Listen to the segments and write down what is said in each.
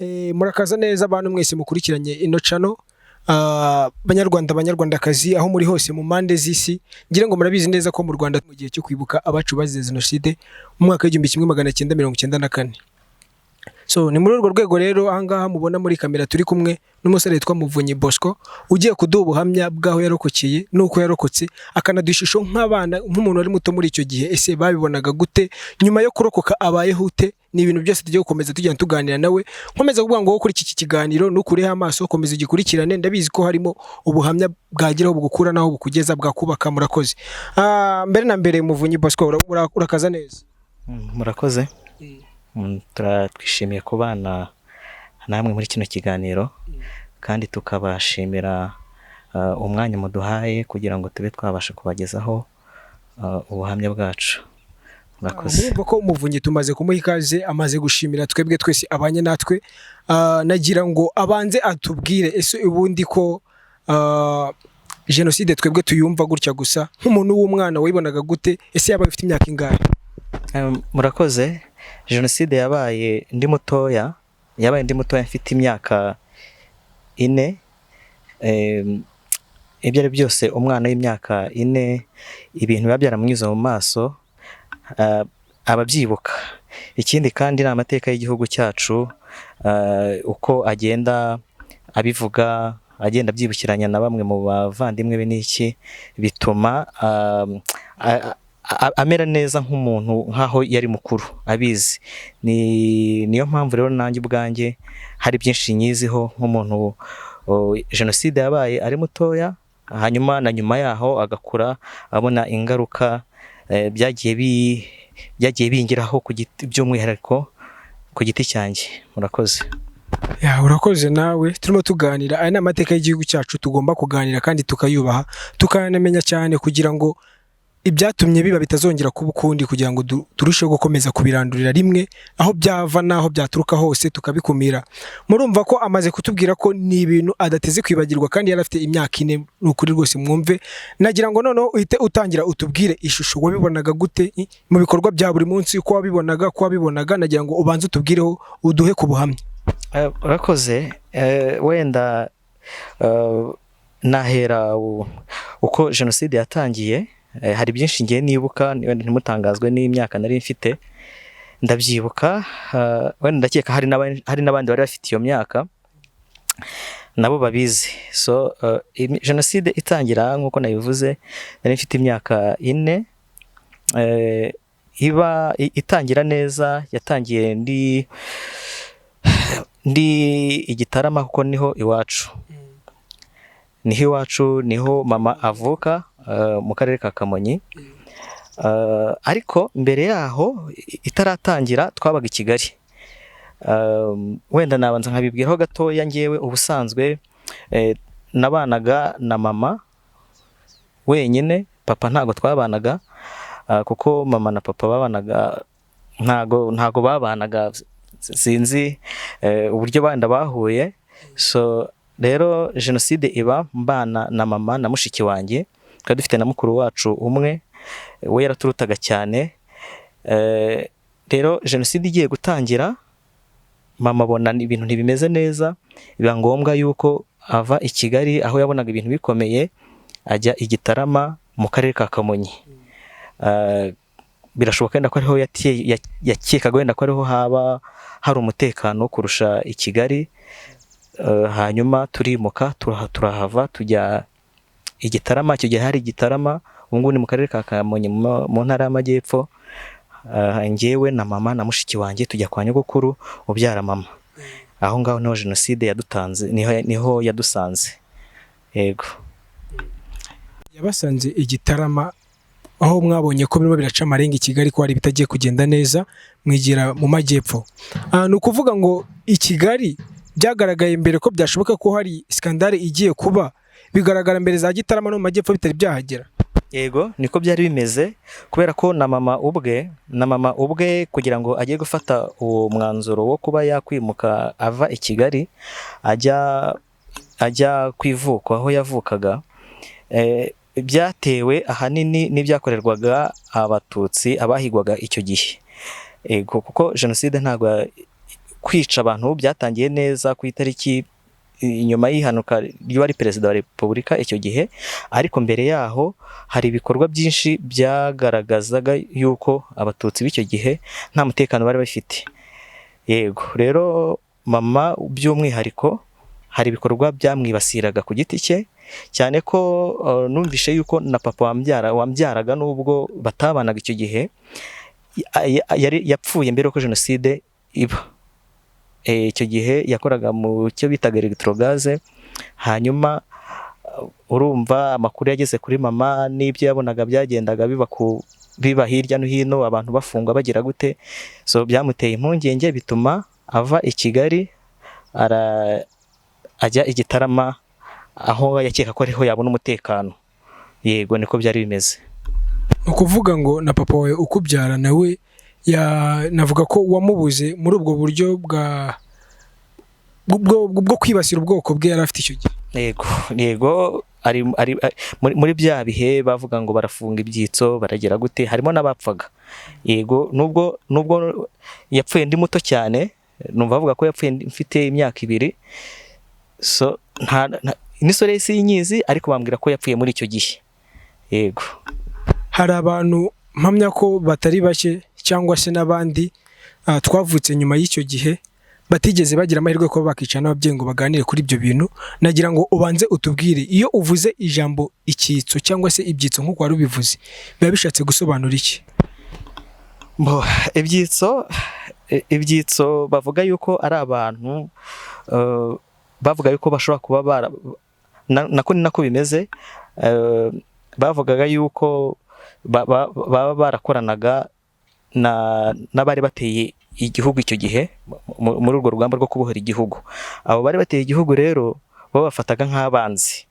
Murakaza neza abantu mwese mukurikiranye ino channel, banyarwanda, banyarwandakazi, aho muri hose mu mpande z'isi. Ngira ngo murabizi neza ko mu Rwanda mu gihe cyo kwibuka abacu bazize jenoside mu mwaka w'1994. So ni muri urwo rwego rero ahangaha mubona muri kamera turi kumwe n'umusore witwa Muvunyi Bosco, ugiye kuduha ubuhamya bw'aho yarokokeye n'uko yarokotse, akanaduha ishusho nk'abana, nk'umuntu wari muto muri icyo gihe. Ese babibonaga gute? Nyuma yo kurokoka abayeho ute? Ni ibintu byose tugiye gukomeza tugenda tuganira nawe. Nkomeza kuvuga ngo kuri iki kiganiro nukureho amaso, komeza ugikurikirane. Ndabizi ko harimo ubuhamya bwageraho bugukura naho bukugeza, bwakubaka. Murakoze. Mbere na mbere, Muvunyi Bosco, urakaza neza. Murakoze. Twishimiye kubana namwe muri kino kiganiro kandi tukabashimira umwanya muduhaye kugira ngo tube twabasha kubagezaho ubuhamya bwacu. Murakoze. Murumva ko Umuvunyi tumaze kumuha ikaze, amaze gushimira twebwe twese abanye natwe. Nagira ngo abanze atubwire, ese ubundi ko jenoside twebwe tuyumva gutya gusa, nk'umuntu w'umwana wayibonaga gute? Ese yaba afite imyaka ingahe? Murakoze. Jenoside yabaye ndi mutoya, yabaye ndi mutoya, mfite imyaka 4. Ibyo ari byose, umwana w'imyaka 4 ibintu biba byaramunyuze mu maso, aba abyibuka. Ikindi kandi ni amateka y'igihugu cyacu, uko agenda abivuga, agenda abyibukiranya na bamwe mu bavandimwe be n'iki, bituma amera neza nk'umuntu nk'aho yari mukuru abizi. Niyo mpamvu rero nanjye ubwanjye hari byinshi nyiziho nk'umuntu jenoside yabaye ari mutoya, hanyuma na nyuma yaho agakura abona ingaruka byagiye bingiraho ku giti, by'umwihariko ku giti cyanjye. Murakoze. Ya, urakoze nawe. Turimo tuganira, aya ni amateka y'igihugu cyacu tugomba kuganira kandi tukayubaha, tukanamenya cyane kugira ngo ibyatumye biba bitazongera kuba ukundi, kugira ngo turusheho gukomeza kubirandurira rimwe aho byava n'aho byaturuka hose, tukabikumira. Murumva ko amaze kutubwira ko ni ibintu adateze kwibagirwa kandi yari afite imyaka 4. Ni ukuri rwose mwumve. Nagira ngo noneho uhite utangira utubwire ishusho wabibonaga gute mu bikorwa bya buri munsi, uko wabibonaga. Nagira ngo ubanze utubwireho, uduhe ku buhamya. Urakoze. Wenda nahera uko jenoside yatangiye. Hari byinshi ngiye nibuka, wenda ntimutangazwe n'imyaka nari mfite. Ndabyibuka, wenda ndakeka hari n'abandi bari bafite iyo myaka nabo babizi. So jenoside itangira, nk'uko nabivuze, nari mfite imyaka 4. Iba itangira neza, yatangiye ndi i Gitarama, kuko niho iwacu, niho iwacu, niho mama avuka, mu karere ka Kamonyi. Ariko mbere yaho itaratangira twabaga i Kigali. Wenda nabanza nkabibwiraho gatoya. Ngewe ubusanzwe nabanaga na mama wenyine, papa ntago twabanaga, kuko mama na papa babanaga, ntago babanaga, sinzi uburyo banda bahuye. So rero jenoside iba mbana na mama na mushiki wanjye. Twari dufite na mukuru wacu umwe, we yaraturutaga cyane. Rero jenoside igiye gutangira, mama abona ibintu ntibimeze neza, biba ngombwa yuko ava i Kigali aho yabonaga ibintu bikomeye, ajya i Gitarama mu karere ka Kamonyi. Birashoboka wenda ko ariho yakekaga wenda ko ariho haba hari umutekano kurusha i Kigali. Hanyuma turimuka, turahava tujya i Gitarama. Icyo gihe hari Gitarama, ubu ngubu ni mu karere ka Kamonyi, mu ntara y'Amajyepfo. Njyewe na mama na mushiki wanjye tujya kwa nyogokuru ubyara mama. Aho ngaho niho jenoside yadutanze, niho yadusanze, yego. Yabasanze i Gitarama, aho mwabonye ko birimo biraca amarenga i Kigali, ko hari ibitagiye kugenda neza, mwigira mu majyepfo. Ni ukuvuga ngo i Kigali byagaragaye mbere ko byashoboka ko hari scandale igiye kuba, bigaragara mbere za Gitarama no mu majyepfo bitari byahagera. Yego, niko byari bimeze, kubera ko na mama ubwe kugira ngo ajye gufata uwo mwanzuro wo kuba yakwimuka ava i Kigali ajya ku ivuko aho yavukaga, byatewe ahanini n'ibyakorerwaga Abatutsi abahigwaga icyo gihe. Yego, kuko jenoside ntabwo Kwica abantu byatangiye neza ku itariki inyuma y'ihanuka ry'uwari perezida wa repubulika icyo gihe, ariko mbere yaho hari ibikorwa byinshi byagaragazaga yuko Abatutsi b'icyo gihe nta mutekano bari bafite. Yego, rero mama by'umwihariko hari ibikorwa byamwibasiraga ku giti cye, cyane ko numvishe yuko na papa wambyaraga nubwo batabanaga icyo gihe, yari yapfuye mbere yuko jenoside iba. Icyo gihe yakoraga mu cyo bitaga electrogaze. Hanyuma urumva amakuru yageze kuri mama n'ibyo yabonaga byagendaga biba hirya no hino, abantu bafungwa bagira gute, so byamuteye impungenge, bituma ava i Kigali ajya i Gitarama, aho yakeka ko ariho yabona umutekano. Yego, niko byari bimeze. Ni ukuvuga ngo na papa wawe ukubyara nawe navuga ko wamubuze muri ubwo buryo bwo kwibasira ubwoko bwe yari afite icyo gihe. Yego, ari muri bya bihe bavuga ngo barafunga ibyitso, baragira gute, harimo n'abapfaga. Yego, nubwo yapfuye ndi muto cyane, numva bavuga ko yapfuye mfite imyaka 2, so nta n'isore sinyizi, ariko bambwira ko yapfuye muri icyo gihe. Yego. Hari abantu mpamya ko batari bake cyangwa se n'abandi twavutse nyuma y'icyo gihe batigeze bagira amahirwe yo kuba bakicara n'ababyeyi ngo baganire kuri ibyo bintu. Nagira ngo ubanze utubwire, iyo uvuze ijambo icyitso cyangwa se ibyitso nk'uko wari ubivuze, biba bishatse gusobanura iki? Bo, ibyitso bavuga yuko ari abantu, bavuga yuko bashobora kuba bara nako ni nako bimeze, bavugaga yuko baba barakoranaga n'abari bateye igihugu icyo gihe muri urwo rugamba rwo kubohora igihugu. Abo bari bateye igihugu rero babafataga nk'abanzi.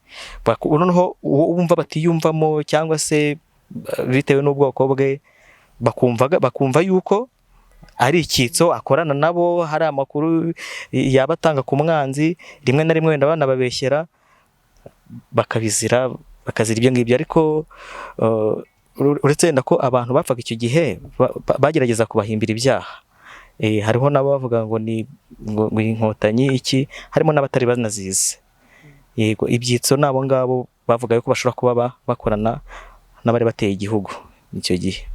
Noneho uwo wumva batiyumvamo cyangwa se bitewe n'ubwoko bwe, bakumva yuko ari icyitso akorana nabo, hari amakuru yaba atanga ku mwanzi, rimwe na rimwe wenda banababeshyera, bakabizira, bakazira ibyo ngibyo. Ariko uretse wenda ko abantu bapfaga icyo gihe bagerageza kubahimbira ibyaha. Hariho n'abo bavuga ngo ni ngo inkotanyi iki, harimo n'abatari banazizi. Yego, ibyitso ni abo ngabo bavuga yuko bashobora kuba bakorana n'abari bateye igihugu icyo gihe.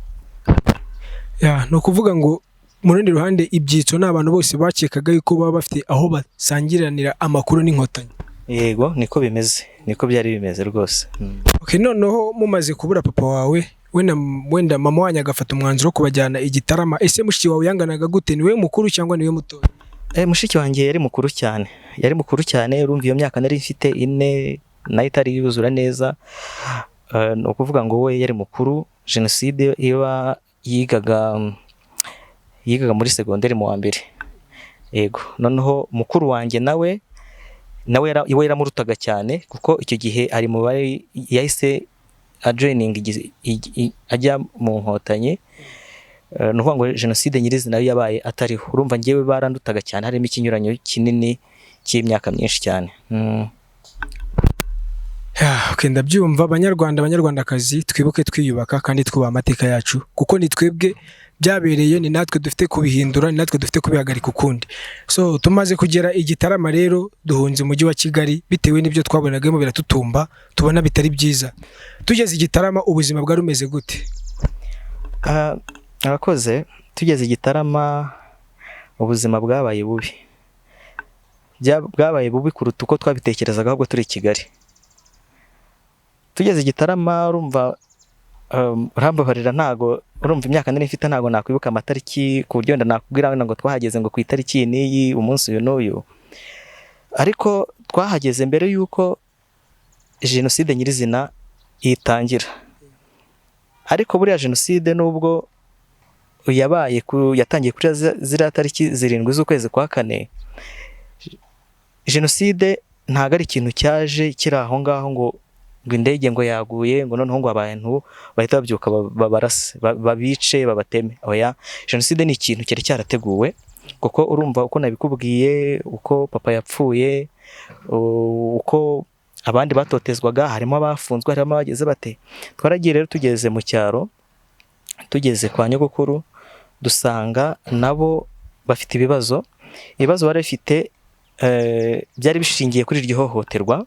Ya, ni ukuvuga ngo mu rundi ruhande ibyitso ni abantu bose bakekaga yuko baba bafite aho basangiranira amakuru n'Inkotanyi. Yego, niko bimeze, niko byari bimeze rwose. Okay, noneho mumaze kubura papa wawe, wenda mama wanyu agafata umwanzuro wo kubajyana i Gitarama, ese mushiki wawe yanganaga gute? Niwe mukuru cyangwa niwe mutoya? Mushiki wanjye yari mukuru cyane, yari mukuru cyane. Urumva iyo myaka nari mfite 4 nayo itari yuzura neza. Ni ukuvuga ngo we yari mukuru. Jenoside iba yigaga muri segonderi mu wa mbere. Yego, noneho mukuru wanjye nawe we yaramurutaga cyane, kuko icyo gihe ari mu bari yahise ajoininga ajya mu Nkotanyi. Ni ukuvuga ngo jenoside nyirizina nayo yabaye atariho. Urumva njyewe barandutaga cyane, harimo ikinyuranyo kinini cy'imyaka myinshi cyane. Ya, okay, ndabyumva. Banyarwanda, Banyarwandakazi, twibuke twiyubaka kandi twubaha amateka yacu, kuko ni twebwe byabereye, ni natwe dufite kubihindura, ni natwe dufite kubihagarika ukundi. So tumaze kugera i Gitarama rero, duhunze umujyi wa Kigali bitewe n'ibyo twabonagamo biratutumba, tubona bitari byiza. Tugeze i Gitarama ubuzima bwari bumeze gute? Arakoze. Tugeze i Gitarama ubuzima bwabaye bubi. Bwabaye bubi kuruta uko twabitekerezaga ahubwo turi i Kigali. Tugeze i Gitarama, urumva, urambabarira, ntago urumva imyaka nari mfite ntago nakwibuka amatariki ku buryo wenda nakubwira wenda ngo twahageze ngo ku itariki iyi n'iyi, umunsi uyu n'uyu, ariko twahageze mbere y'uko jenoside nyirizina itangira. Ariko buriya jenoside nubwo yabaye yatangiye kuri ziriya tariki 7 z'ukwezi kwa kane, jenoside ntabwo ari ikintu cyaje kiri aho ngaho ngo indege ngo yaguye, ngo noneho ngo abantu bahita babyuka babarase, babice, babateme. Oya, jenoside ni ikintu cyari cyarateguwe, kuko urumva uko nabikubwiye, uko papa yapfuye, uko abandi batotezwaga, harimo abafunzwe, harimo abageze bate. Twaragiye rero, tugeze mu cyaro, tugeze kwa nyogokuru, dusanga nabo bafite ibibazo. Ibibazo bari bafite byari bishingiye kuri iryo hohoterwa,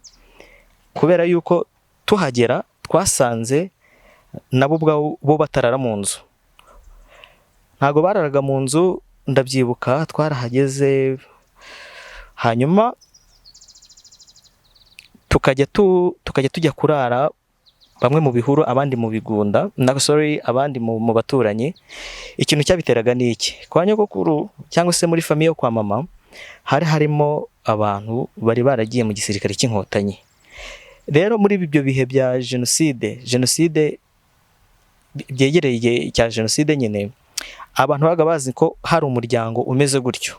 kubera yuko tuhagera twasanze nabo ubwabo bo batarara mu nzu, ntabwo bararaga mu nzu. Ndabyibuka twarahageze, hanyuma tukajya tujya kurara bamwe mu bihuru, abandi mu bigunda, na sorry, abandi mu baturanyi. Ikintu cyabiteraga ni iki? Kwa nyogokuru cyangwa se muri famille yo kwa mama hari harimo abantu bari baragiye mu gisirikare cy'Inkotanyi. Rero muri ibyo bihe bya jenoside byegereye igihe cya jenoside nyine, abantu babaga bazi ko hari umuryango umeze gutyo,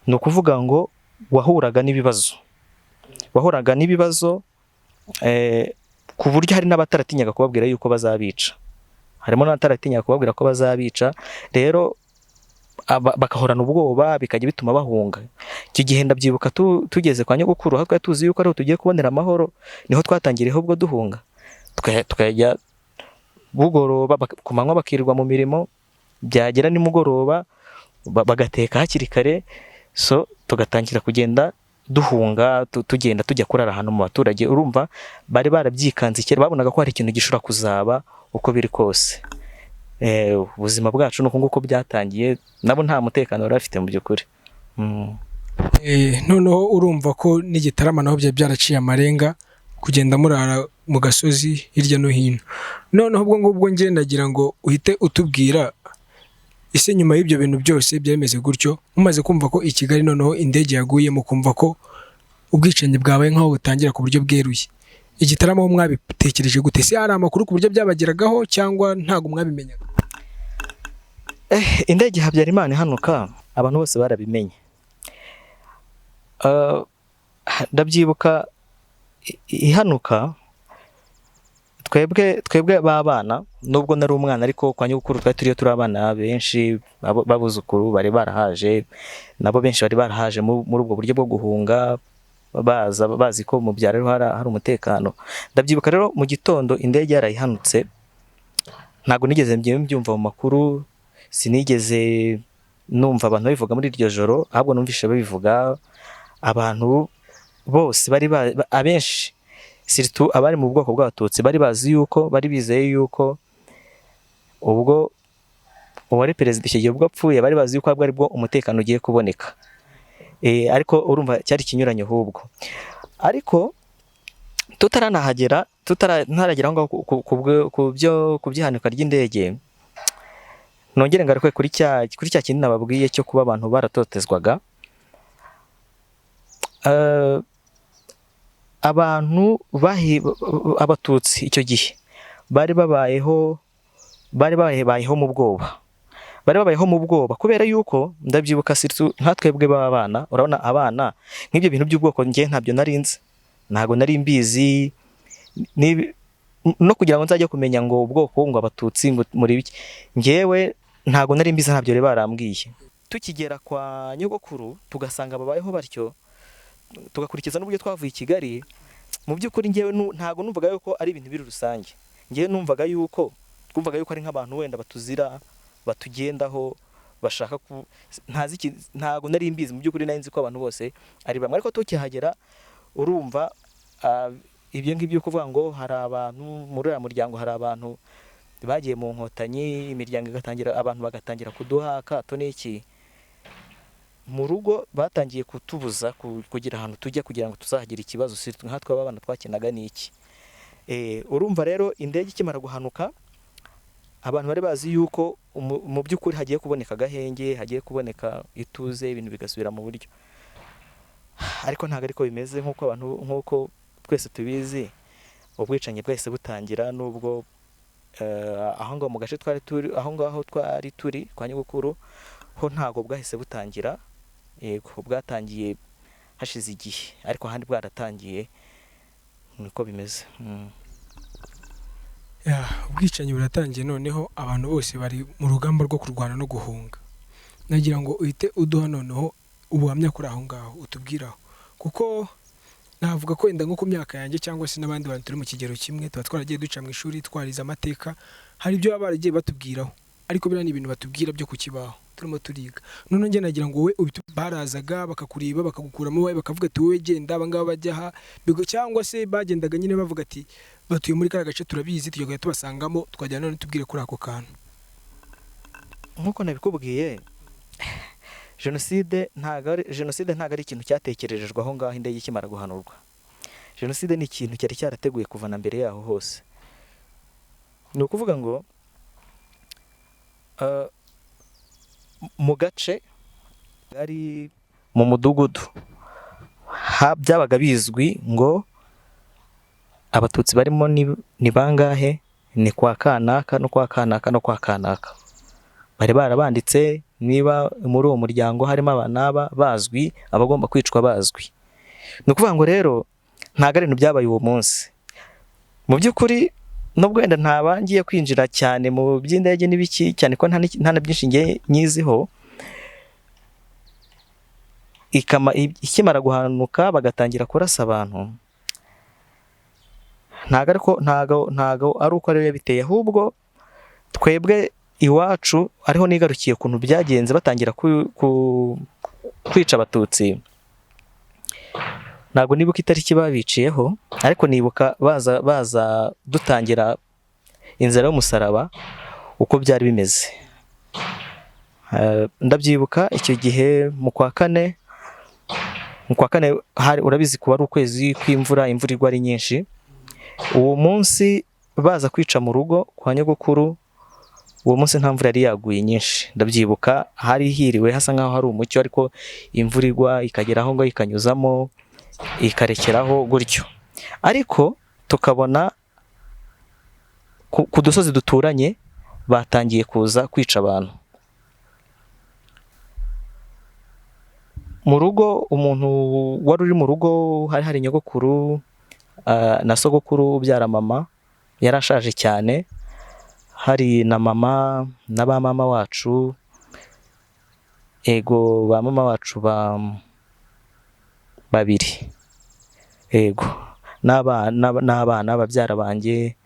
ni ukuvuga ngo wahuraga n'ibibazo ku buryo hari n'abataratinyaga kubabwira yuko bazabica, harimo n'abataratinyaga kubabwira ko bazabica. Rero bagahorana ubwoba, bikajya bituma bahunga. Icyo gihe ndabyibuka tugeze kwa nyogokuru, aho twari tuzi yuko ariho tugiye kubonera amahoro, niho twatangiriyeho ubwo duhunga. Tukajya bugoroba, ku manywa bakirirwa mu mirimo, byagera nimugoroba bagateka hakiri kare, so tugatangira kugenda duhunga, tugenda tujya kurara ahantu mu baturage. Urumva bari barabyikanze kera, babonaga ko hari ikintu gishobora kuzaba uko biri kose. Ubuzima bwacu ni uku nguku byatangiye, nabo nta mutekano bari bafite mu by'ukuri. Noneho urumva ko n'igitarama naho byari byaraciye amarenga, kugenda murara mu gasozi hirya no hino. Noneho ubwo ngubwo njye ndagira ngo uhite utubwira, ese nyuma y'ibyo bintu byose byari bimeze gutyo, mumaze kumva ko i Kigali noneho indege yaguye, mukumva ko ubwicanyi bwabaye nk'aho butangira ku buryo bweruye, igitaramo ho mwabitekereje gute? Se hari amakuru ku buryo byabageragaho cyangwa ntabwo mwabimenyaga? Indege Habyarimana ihanuka abantu bose barabimenye. Ndabyibuka ihanuka, twebwe b'abana, nubwo nari umwana ariko kwa nyogokuru twari turiyo turi abana benshi, b'abuzukuru bari barahaje, nabo benshi bari barahaje muri ubwo buryo bwo guhunga, baza bazi ko mu byaro ariho hari umutekano. Ndabyibuka rero mu gitondo indege yarayihanutse, ntabwo nigeze mbyumva mu makuru, sinigeze numva abantu babivuga muri iryo joro, ahubwo numvise babivuga abantu bose bari abenshi, surtout abari mu bwoko bw'Abatutsi, bari bazi yuko, bari bizeye yuko ubwo uwari perezida icyo gihe ubwo apfuye, bari bazi yuko ahubwo aribwo umutekano ugiye kuboneka. Ariko urumva cyari ikinyuranyo ahubwo. Ariko tutaranahagera, ntaragera aho ngaho ku by'ihanuka ry'indege, nongere ngaruke kuri cya kindi nababwiye cyo kuba abantu baratotezwaga. Abantu Abatutsi icyo gihe bari babayeho mu bwoba, bari babayeho mu bwoba kubera yuko ndabyibuka, surtout nka twebwe b'abana, urabona abana nk'ibyo bintu by'ubwoko njye ntabyo nari nzi, ntabwo nari mbizi. No kugira ngo nzajye kumenya ngo ubwoko, ngo Abatutsi, ngo muri biki, njyewe ntabwo nari mbizi, ntabyo bari barambwiye. Tukigera kwa nyogokuru tugasanga babayeho batyo, tugakurikiza n'uburyo twavuye i Kigali, mu by'ukuri njyewe ntabwo numvaga yuko ari ibintu biri rusange. Njyewe numvaga yuko, twumvaga yuko ari nk'abantu wenda batuzira, batugendaho, bashaka ku ntazi ntabwo nari mbizi mu by'ukuri, nari nzi ko abantu bose ari bamwe. Ariko tukihagera urumva, ibyo ngibyo kuvuga ngo hari abantu muri uriya muryango, hari abantu bagiye mu Nkotanyi, imiryango igatangira, abantu bagatangira kuduha akato n'iki mu rugo, batangiye kutubuza kugira ahantu tujya kugira ngo tuzahagira ikibazo, surtout nkatwe abana twakinaga n'iki. Urumva rero indege ikimara guhanuka, abantu bari bazi yuko mu by'ukuri hagiye kuboneka agahenge, hagiye kuboneka ituze, ibintu bigasubira mu buryo, ariko ntabwo ariko bimeze. Nk'uko abantu, nk'uko twese tubizi, ubwicanyi bwahise butangira, nubwo aho ngaho mu gace twari turi, aho ngaho twari turi kwa nyogokuru ho ntabwo bwahise butangira. Yego, bwatangiye hashize igihe, ariko ahandi bwaratangiye, niko bimeze. Ya, ubwicanyi buratangiye, noneho abantu bose bari mu rugamba rwo kurwana no guhunga. Nagira ngo uhite uduha noneho ubuhamya kuri aho ngaho, utubwiraho, kuko navuga ko wenda nko ku myaka yanjye cyangwa se n'abandi bantu turi mu kigero kimwe, tuba twaragiye duca mu ishuri, twarize amateka, hari ibyo baba baragiye batubwiraho. Ariko biriya ni ibintu batubwira byo ku kibaho turimo turiga. None njye nagira ngo wowe barazaga bakakureba bakagukuramo wowe, bakavuga ati wowe genda, aba ngaba bajya aha, cyangwa se bagendaga nyine bavuga ati batuye muri kariya gace turabizi, tujya kujya tubasangamo, twajya none tubwire kuri ako kantu. Nk'uko nabikubwiye, jenoside ntabwo ari ikintu cyatekerejejwe aho ngaho indege ikimara guhanurwa. Jenoside ni ikintu cyari cyarateguye kuva na mbere yaho hose. Ni ukuvuga ngo mu gace ari mu mudugudu byabaga bizwi ngo Abatutsi barimo ni bangahe, ni kwa kanaka no kwa kanaka no kwa kanaka. Bari barabanditse, niba muri uwo muryango harimo aba n'aba bazwi, abagomba kwicwa bazwi. Ni ukuvuga ngo rero ntabwo ari ibintu byabaye uwo munsi. Mu by'ukuri, nubwo wenda ntaba ngiye kwinjira cyane mu by'indege n'ibiki cyane, ko nta na byinshi ngiye nyiziho, ikimara guhanuka bagatangira kurasa abantu, ntabwo ariko ntago ari uko ariyo yabiteye. Ahubwo twebwe iwacu ariho nigarukiye ukuntu byagenze batangira kwica Abatutsi. Ntabwo nibuka itariki babiciyeho, ariko nibuka baza dutangira inzira y'umusaraba uko byari bimeze. Ndabyibuka icyo gihe mu kwa kane hari, urabizi kuba ari ukwezi kw'imvura, imvura igwa ari nyinshi. Uwo munsi baza kwica mu rugo kwa nyogokuru, uwo munsi nta mvura yari yaguye nyinshi. Ndabyibuka hari hiriwe hasa nkaho hari umucyo, ariko imvura igwa ikagera aho ngaho ikanyuzamo ikarekeraho gutyo. Ariko tukabona ku dusozi duturanye batangiye kuza kwica abantu. Mu rugo, umuntu wari uri mu rugo hari nyogokuru na sogokuru ubyara mama, yari ashaje cyane, hari na mama na ba mama wacu, ego ba mama wacu ba babiri, ego n'abana babyara banjye,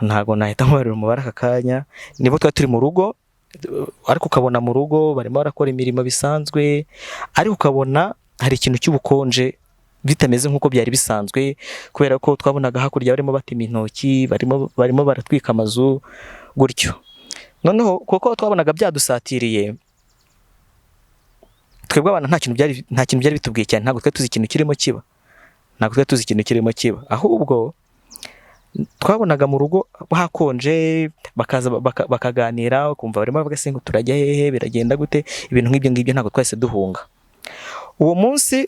ntago nahita nkubarira umubare aka kanya. Nibo twari turi mu rugo, ariko ukabona mu rugo barimo barakora imirimo bisanzwe, ariko ukabona hari ikintu cy'ubukonje bitameze nk'uko byari bisanzwe, kubera ko twabonaga hakurya barimo batema intoki, barimo baratwika amazu gutyo. Noneho kuko twabonaga byadusatiriye, twebwe abana nta kintu byari bitubwiye cyane, ntabwo twari tuzi ikintu kirimo kiba, ntabwo twari tuzi ikintu kirimo kiba. Ahubwo twabonaga mu rugo hakonje, bakaza bakaganira, ukumva barimo bavuga se ngo turajya hehe, biragenda gute, ibintu nk'ibyo ngibyo. Ntabwo twahise duhunga. Uwo munsi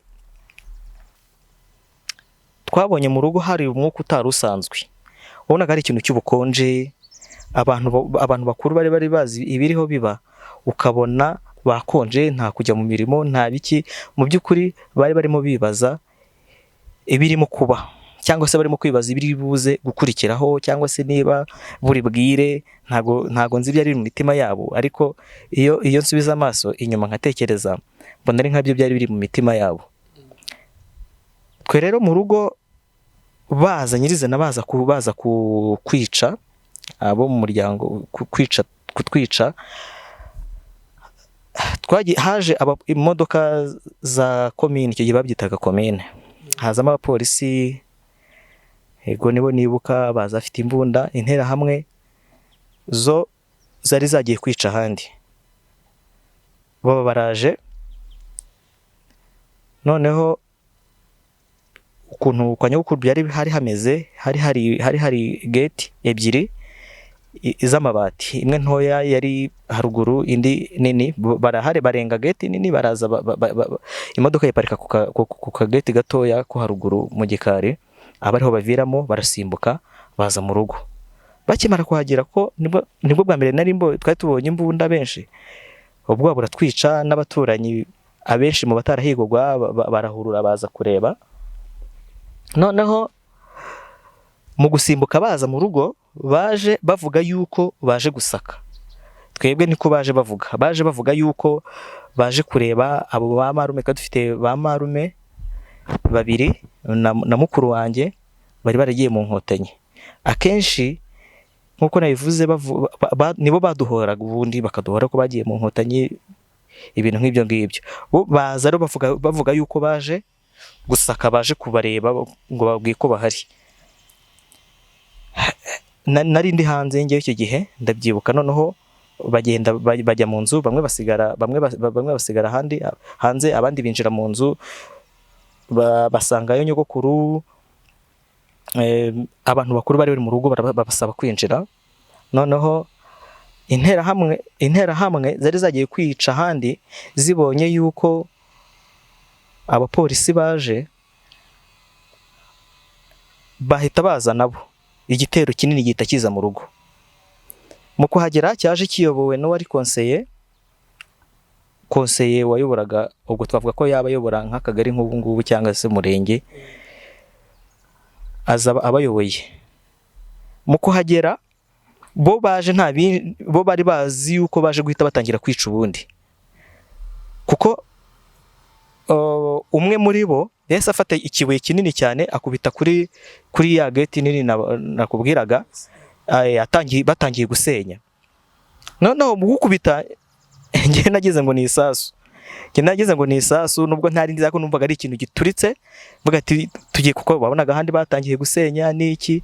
twabonye mu rugo hari umwuka utari usanzwe, wabonaga hari ikintu cy'ubukonje. Abantu bakuru bari bazi ibiriho biba, ukabona bakonje, nta kujya mu mirimo, nta biki. Mu by'ukuri bari barimo bibaza ibirimo kuba, cyangwa se barimo kwibaza ibiri buze gukurikiraho, cyangwa se niba buri bwire. Ntago nzi ibyari biri mu mitima yabo, ariko iyo nsubiza amaso inyuma nkatekereza, mbona ari nkabyo byari biri mu mitima yabo. Twe rero mu rugo baza nyirizina baza kwica abo mu muryango, kwica kutwica, haje imodoka za komine, icyo gihe babyitaga komine, hazamo abapolisi, yego nibo nibuka baza bafite imbunda. Interahamwe zo zari zagiye kwica ahandi, baba baraje. Noneho ukuntu kwa nyogokuru byari hari hameze, hari gate ebyiri z'amabati, imwe ntoya yari haruguru, indi nini. Barahari barenga gate nini, baraza imodoka yiparika ku kagate gatoya ko haruguru mu gikari, aba ariho baviramo, barasimbuka baza mu rugo. Bakimara kuhagera, ko nibwo bwa mbere nari twari tubonye imbunda benshi, ubwoba buratwica, n'abaturanyi abenshi mu batarahigwaga barahurura baza kureba. Noneho mu gusimbuka baza mu rugo, baje bavuga yuko baje gusaka. Twebwe niko baje bavuga, baje bavuga yuko baje kureba abo ba marume. Twari dufite ba marume babiri na mukuru wanjye bari baragiye mu Nkotanyi. Akenshi Nk'uko nabivuze, nibo baduhoraga ubundi, bakaduhora ko bagiye mu Nkotanyi, ibintu nk'ibyo ngibyo. Bo baza rero bavuga yuko baje gusaka, baje kubareba ngo bababwiye ko bahari. Nari ndi hanze ngewe icyo gihe, ndabyibuka. Noneho bagenda bajya mu nzu, bamwe basigara, bamwe basigara ahandi hanze, abandi binjira mu nzu, basangayo nyogokuru. Abantu bakuru bari bari mu rugo babasaba kwinjira. Noneho interahamwe zari zagiye kwica ahandi, zibonye yuko abapolisi baje, bahita baza nabo, igitero kinini gihita kiza mu rugo. Mu kuhagera cyaje kiyobowe n'uwari konseye wayoboraga, ubwo twavuga ko yaba ayobora nk'akagari nk'ubu ngubu cyangwa se umurenge, aza abayoboye. Mu kuhagera bo baje nta bo bari bazi yuko baje guhita batangira kwica ubundi, kuko umwe muri bo yahise afata ikibuye kinini cyane akubita kuri ya gate nini nakubwiraga, batangiye gusenya. Noneho mu gukubita, njye nagize ngo ni isasu, njye nagize ngo ni isasu, nubwo ntari nzi, ariko numvaga ari ikintu gituritse, mvuga ati tugiye, kuko wabonaga ahandi batangiye gusenya n'iki.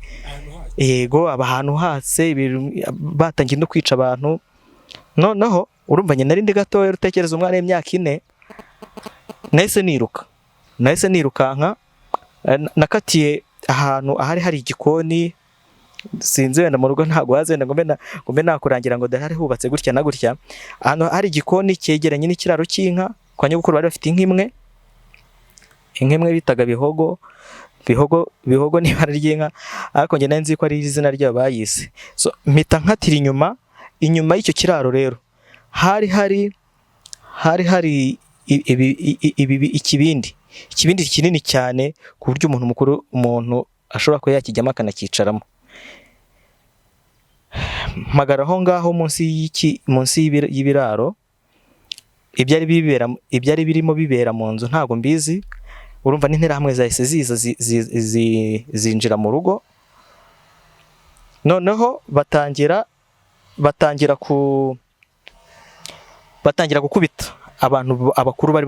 Yego, aba ahantu hatse batangiye no kwica abantu. Noneho urumva njye nari ndi gatoya, utekereza umwana w'imyaka 4. Nahise niruka, nahise nirukanka, nakatiye ahantu ahari hari igikoni. Sinzi wenda mu rugo ntabwo hazi, wenda ngo mbe nakurangira ngo dore hari hubatse gutya na gutya. Ahantu hari igikoni cyegeranye n'ikiraro cy'inka kwa nyogokuru, bari bafite inka imwe, inka imwe bitaga Bihogo. Bihogo, Bihogo ni ibara ry'inka, ariko njye nari nzi ko ari izina ryayo bayise. So mpita nkatira inyuma y'icyo kiraro. Rero hari ikibindi kinini cyane, ku buryo umuntu mukuru, umuntu ashobora kuba yakijyamo akanakicaramo. Mpagara aho ngaho munsi y'ibiraro. Ibyari birimo bibera mu nzu ntabwo mbizi. Urumva n'interahamwe zahise ziza zinjira mu rugo. Noneho batangira gukubita abantu abakuru bari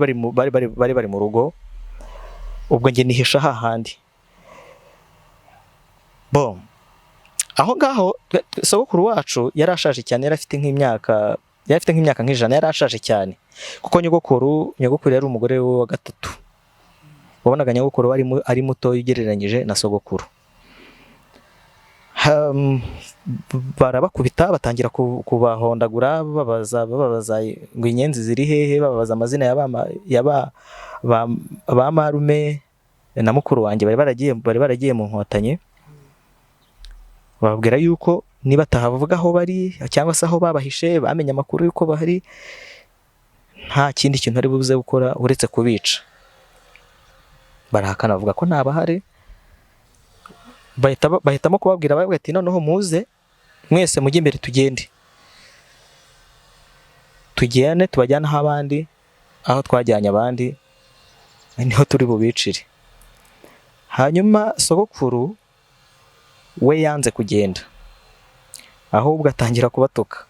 bari mu rugo. Ubwo njye nihisha hahandi. Bo aho ngaho sogokuru wacu yari ashaje cyane, yari afite nk'imyaka nk'100, yari ashaje cyane, kuko nyogokuru yari umugore we wa gatatu. Wabonaga nyogokuru ari muto ugereranyije na sogokuru. Barabakubita, batangira kubahondagura, bababaza ngo inyenzi ziri hehe, bababaza amazina ya ba marume na mukuru wanjye bari baragiye mu Nkotanyi. Bababwira yuko niba batahavuga aho bari cyangwa se aho babahishe, bamenye amakuru y'uko bahari, nta kindi kintu ari buze gukora uretse kubica. Barahakana, bavuga ko ntabahari. Bahitamo kubabwira, bavuga ati noneho muze mwese mujye imbere, tugende, tugende tubajyane aho abandi, aho twajyanye abandi niho turi bubicire. Hanyuma sogokuru we yanze kugenda, ahubwo atangira kubatuka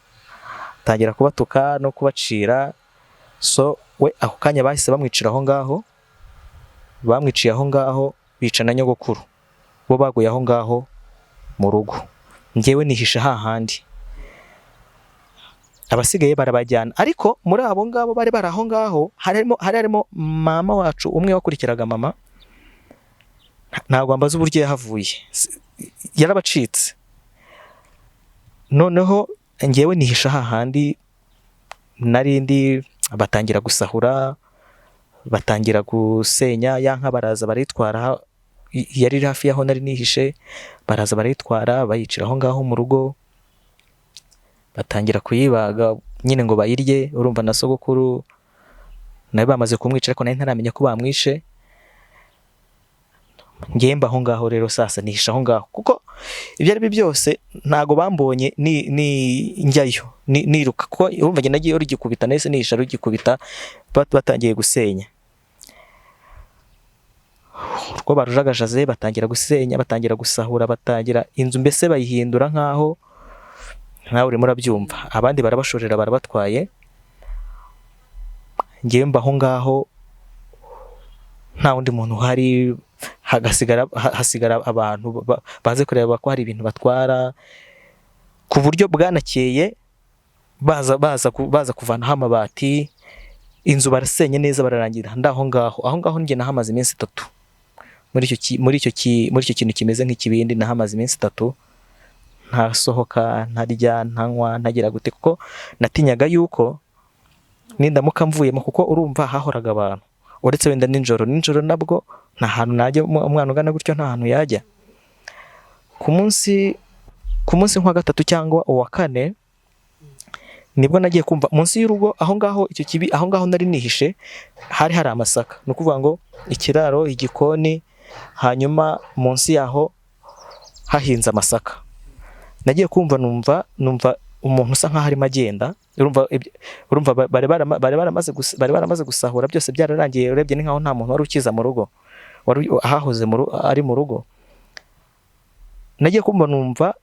no kubacira. So we ako kanya bahise bamwicira aho ngaho, bamwiciye aho ngaho, bica na nyogokuru, bo baguye aho ngaho mu rugo. Njyewe nihisha hahandi, abasigaye barabajyana. Ariko muri abo ngabo bari bari aho ngaho hari harimo mama wacu umwe wakurikiraga mama. Ntabwo ambaza uburyo yahavuye, yarabacitse. Noneho njyewe nihisha hahandi nari ndi, batangira gusahura, batangira gusenya. Ya nka baraza barayitwara, yari iri hafi y'aho nari nihishe, baraza barayitwara, bayicira aho ngaho mu rugo, batangira kuyibaga nyine ngo bayirye. Urumva na sogokuru nawe bamaze kumwica, ariko nari ntaramenya ko bamwishe. Ngemba aho ngaho rero sasa nihisha aho ngaho, kuko ibyo ari byo byose ntago bambonye ni njyayo niruka, kuko urumva njye nagiye rugikubita, nahise nihisha rugikubita, batangiye gusenya. Urwo barujagajaze, batangira gusenya, batangira gusahura, batangira inzu mbese bayihindura nkaho Nawe urimo urabyumva, abandi barabashorera barabatwaye, ngewe mba aho ngaho nta wundi muntu uhari, hasigara abantu baze kureba ko hari ibintu batwara, ku buryo bwanakeye baza kuvanaho amabati, inzu barasenye neza bararangira. Ndaho ngaho aho ngaho njye nahamaze iminsi 3 muri icyo kintu kimeze nk'ikibindi, nahamaze iminsi 3 ntasohoka, ntarya, ntanywa, ntagira gute, kuko natinyaga yuko nindamuka mvuyemo, kuko urumva hahoraga abantu, uretse wenda nijoro nabwo nta hantu najya, umwana ungana gutyo nta hantu yajya. Ku munsi nka 3 cyangwa uwa 4 nibwo nagiye kumva munsi y'urugo aho ngaho icyo kibi, aho ngaho nari nihishe hari amasaka, ni ukuvuga ngo ikiraro, igikoni, hanyuma munsi yaho hahinze amasaka. Nagiye kumva numva umuntu usa nkaho arimo agenda, urumva bari baramaze gusahura byose byararangiye, urebye ni nkaho nta muntu wari ukiza mu rugo, wari ahahoze ari mu rugo. Nagiye kumva numva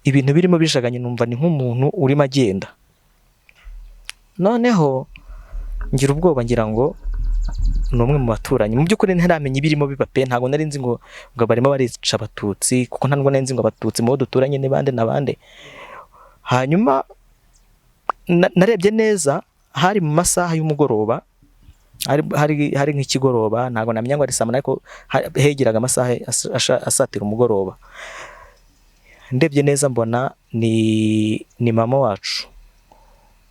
ibintu birimo bijaganye, numva ni nk'umuntu urimo agenda. Noneho ngira ubwoba, ngira ngo ni umwe mu baturanyi. Mu by'ukuri ntaramenya ibirimo biba pe, ntabwo nari nzi ngo barimo barica abatutsi, kuko ntabwo nari nzi ngo abatutsi mu bo duturanye ni bande na bande. Hanyuma narebye neza, hari mu masaha y'umugoroba, hari nk'ikigoroba, ntabwo namenya ngo ari saa munani, ariko hegeraga amasaha asatira umugoroba. Ndebye neza mbona ni mama wacu,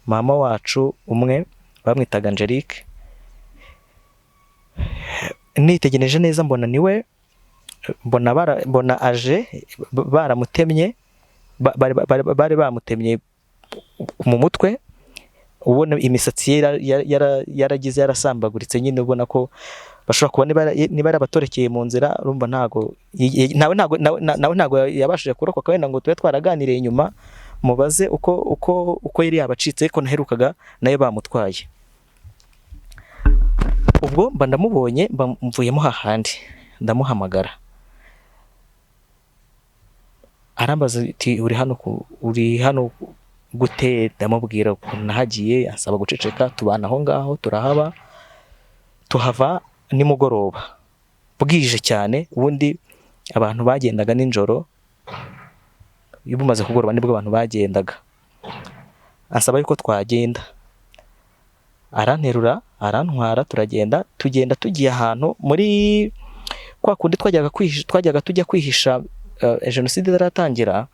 mama wacu umwe bamwitaga Angelique. Nitegereje neza mbona niwe, mbona aje baramutemye, bari bamutemye mu mutwe, ubona imisatsi ye yaragize yarasambaguritse nyine, ubona ko bashobora kuba niba yarabatorekeye mu nzira, urumva ntago nawe ntago yabashije kurokoka, wenda ngo tube twaraganiriye inyuma mubaze uko yari yabacitse, ko naherukaga nayo bamutwaye. Ubwo mba ndamubonye, mba mvuyemo hahandi, ndamuhamagara, arambaza ati uri hano gute? Ndamubwira ukuntu nahagiye, ansaba guceceka, tubana aho ngaho, turahaba, tuhava nimugoroba bwije cyane. Ubundi abantu bagendaga nijoro, iyo bumaze kugoroba nibwo abantu bagendaga. Ansaba yuko twagenda, aranterura arantwara, turagenda, tugenda tugiye ahantu muri kwa kundi twajyaga tujya kwihisha jenoside itaratangira.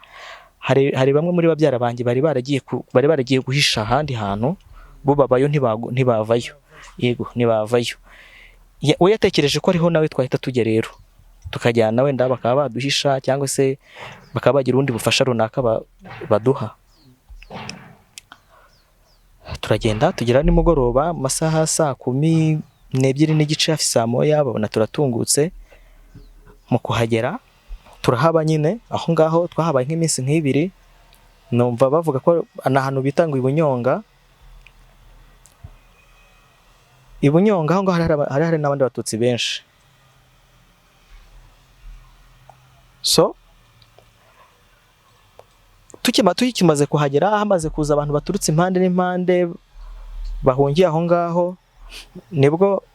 Hari bamwe muri babyara banjye bari baragiye guhisha ahandi hantu, bo babayo ntibavayo, yego ntibavayo. We yatekereje ko ariho nawe twahita tujya rero, tukajyana wenda bakaba baduhisha cyangwa se bakaba bagira ubundi bufasha runaka baduha. Turagenda tugera nimugoroba mu masaha 12:30 hafi saa 1, babona turatungutse. Mu kuhagera turahaba nyine aho ngaho, twahabaye nk'iminsi nk'ibiri. Numva bavuga ko ni ahantu bita ngo Ibunyonga. Ibunyonga aho ngaho hari n'abandi batutsi benshi. So tukimaze kuhagera, hamaze kuza abantu baturutse impande n'impande bahungiye aho ngaho, nibwo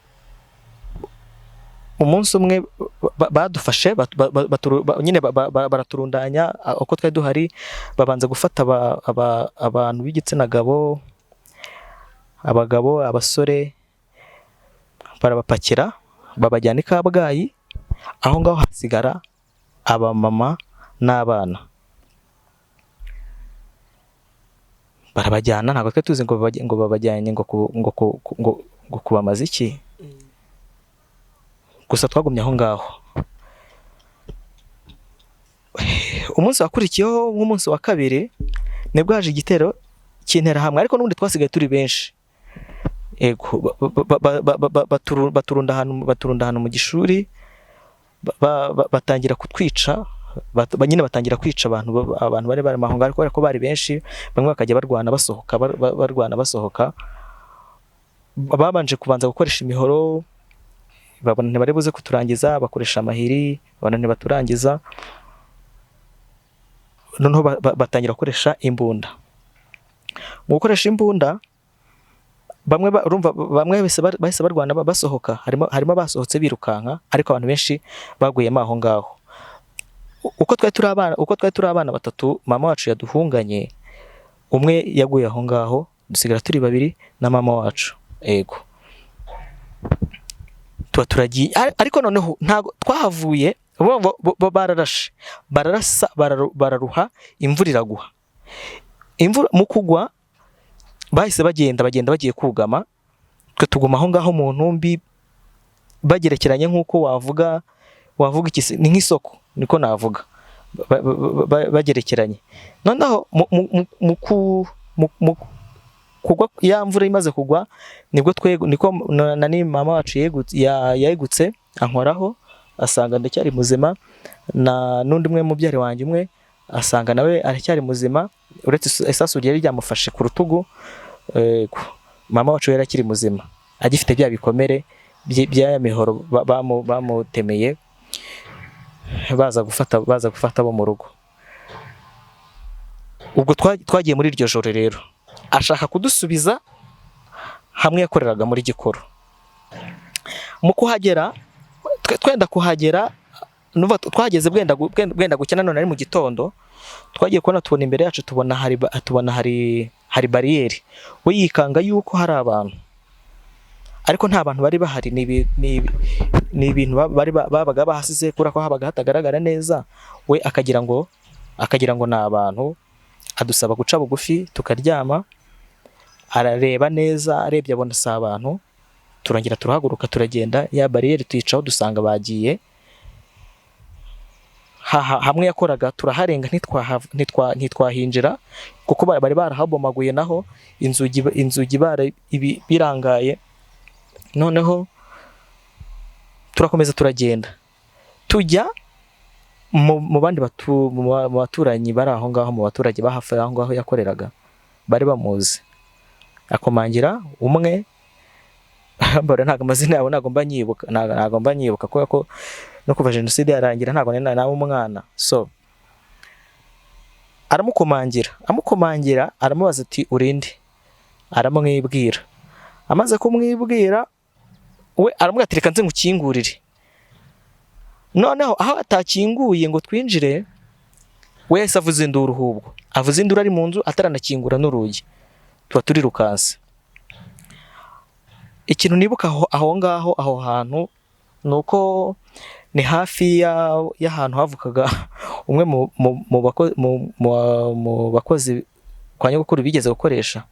umunsi umwe badufashe nyine baraturundanya uko twari duhari, babanza gufata abantu b'igitsina gabo, abagabo, abasore, barabapakira babajyana i Kabgayi. Aho ngaho hasigara abamama n'abana, barabajyana. Ntabwo twari tuzi ngo babajyanye ngo kubamaza iki, gusa twagumye aho ngaho. Umunsi wakurikiyeho nk'umunsi wa kabiri nibwo haje igitero cy'interahamwe, ariko n'ubundi twasigaye turi benshi. Yego, baturunda ahantu mu gishuri, batangira kutwica, nyine batangira kwica abantu bari bari aho ngaho, kubera ko bari benshi, bamwe bakajya barwana basohoka, barwana basohoka. Babanje kubanza gukoresha imihoro, babona ntibari buze kuturangiza, bakoresha amahiri, babona ntibaturangiza, Noneho batangira gukoresha imbunda. Mu gukoresha imbunda, bamwe urumva bamwe bahise barwana basohoka, harimo abasohotse birukanka, ariko abantu benshi baguyemo aho ngaho. Uko twari turi abana batatu mama wacu yaduhunganye, umwe yaguye aho ngaho, dusigara turi babiri na mama wacu. Ego, tuba turagiye. Ariko noneho ntago twahavuye, bo bararashe, bararasa, bararuha, imvura iraguha. Imvura mu kugwa bahise bagenda bagiye kugama, twe tuguma aho ngaho mu ntumbi bagerekeranye, nk'uko wavuga iki, ni nk'isoko niko navuga, bagerekeranye. Noneho mu kugwa, ya mvura imaze kugwa, nibwo twe niko nani mama wacu yegutse ankoraho, asanga ndacyari muzima, na n'undi umwe mubyari wanjye umwe asanga nawe aracyari muzima, uretse isasu ryari ryamufashe ku rutugu. Mama wacu yari akiri muzima, agifite bya bikomere by'aya mihoro bamutemeye baza gufata bo mu rugo. Ubwo twagiye muri iryo joro rero, ashaka kudusubiza hamwe yakoreraga muri Gikoro. Mu kuhagera, twenda kuhagera, numva twahageze bwenda gucya, nanone ari mu gitondo. Twagiye kubona tubona imbere yacu, tubona hari bariyeri. We yikanga yuko hari abantu, ariko nta bantu bari bahari, ni ibintu bari babaga bahasize kubera ko habaga hatagaragara neza. We akagira ngo ni abantu, adusaba guca bugufi tukaryama. Arareba neza, arebye abona si abantu. Turongera turahaguruka turagenda, ya bariyeri tuyicaho, dusanga bagiye hamwe yakoraga. Turaharenga, ntitwahinjira kuko bari barahabomaguye, naho inzugi birangaye. Noneho turakomeza turagenda, tujya mu bandi mu baturanyi bari aho ngaho, mu baturage ba hafi aho ngaho yakoreraga bari bamuzi. Akomangira umwe, mbona ntabwo amazina yabo ntabwo mba nyibuka kubera ko no kuva jenoside yarangira ntabwo nari nawe umwana. So aramukomangira, amukomangira, aramubaza ati: "Urinde?" Aramwibwira. Amaze kumwibwira, we aramubwira ati: "Reka nze ngukingurire." Noneho aho atakinguye ngo twinjire, we yahise avuza induru. Ahubwo avuza induru ari mu nzu, ataranakingura n'urugi, tuba turirukanse. Ikintu nibuka aho ngaho, aho hantu, ni uko ni hafi y'ahantu havukaga umwe mu bakozi kwa nyogokuru bigeze gukoresha.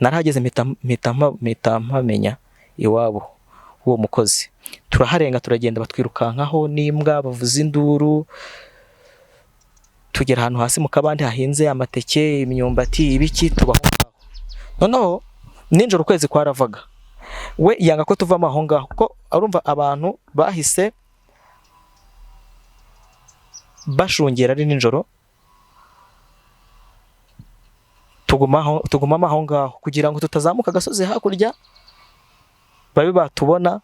Narahageze mpita mpamenya iwabo w'uwo mukozi. Turaharenga turagenda, batwirukankaho n'imbwa, bavuza induru, tugera ahantu hasi mu kabande hahinze amateke, imyumbati, ibiki, tuba aho ngaho. Noneho nijoro ukwezi kwaravaga, we yanga ko tuvamo aho ngaho, kuko urumva abantu bahise bashungera ari nijoro. Tugumamo aho ngaho kugira ngo tutazamuka agasozi hakurya babe batubona,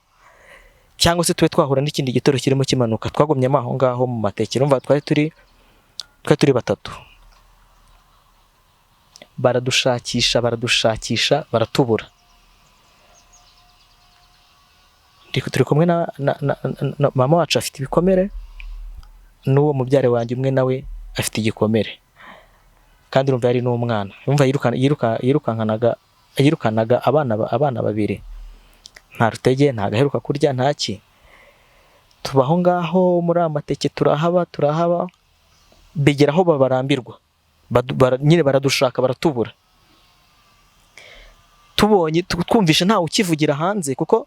cyangwa se tube twahura n'ikindi gitero kirimo kimanuka. Twagumyemo aho ngaho mu mateke. Urumva twari turi batatu. Baradushakisha, baradushakisha, baratubura. Turi kumwe na mama wacu afite ibikomere, n'uwo mubyare wanjye umwe nawe afite igikomere, kandi urumva yari n'umwana. Urumva yirukanaga abana babiri, nta rutege, nta gaheruka kurya, ntaki. Tuba aho ngaho muri aya mateke, turahaba, turahaba, bigera aho babarambirwa. Nyine baradushaka baratubura. Tubonye twumvishe ntawe ukivugira hanze, kuko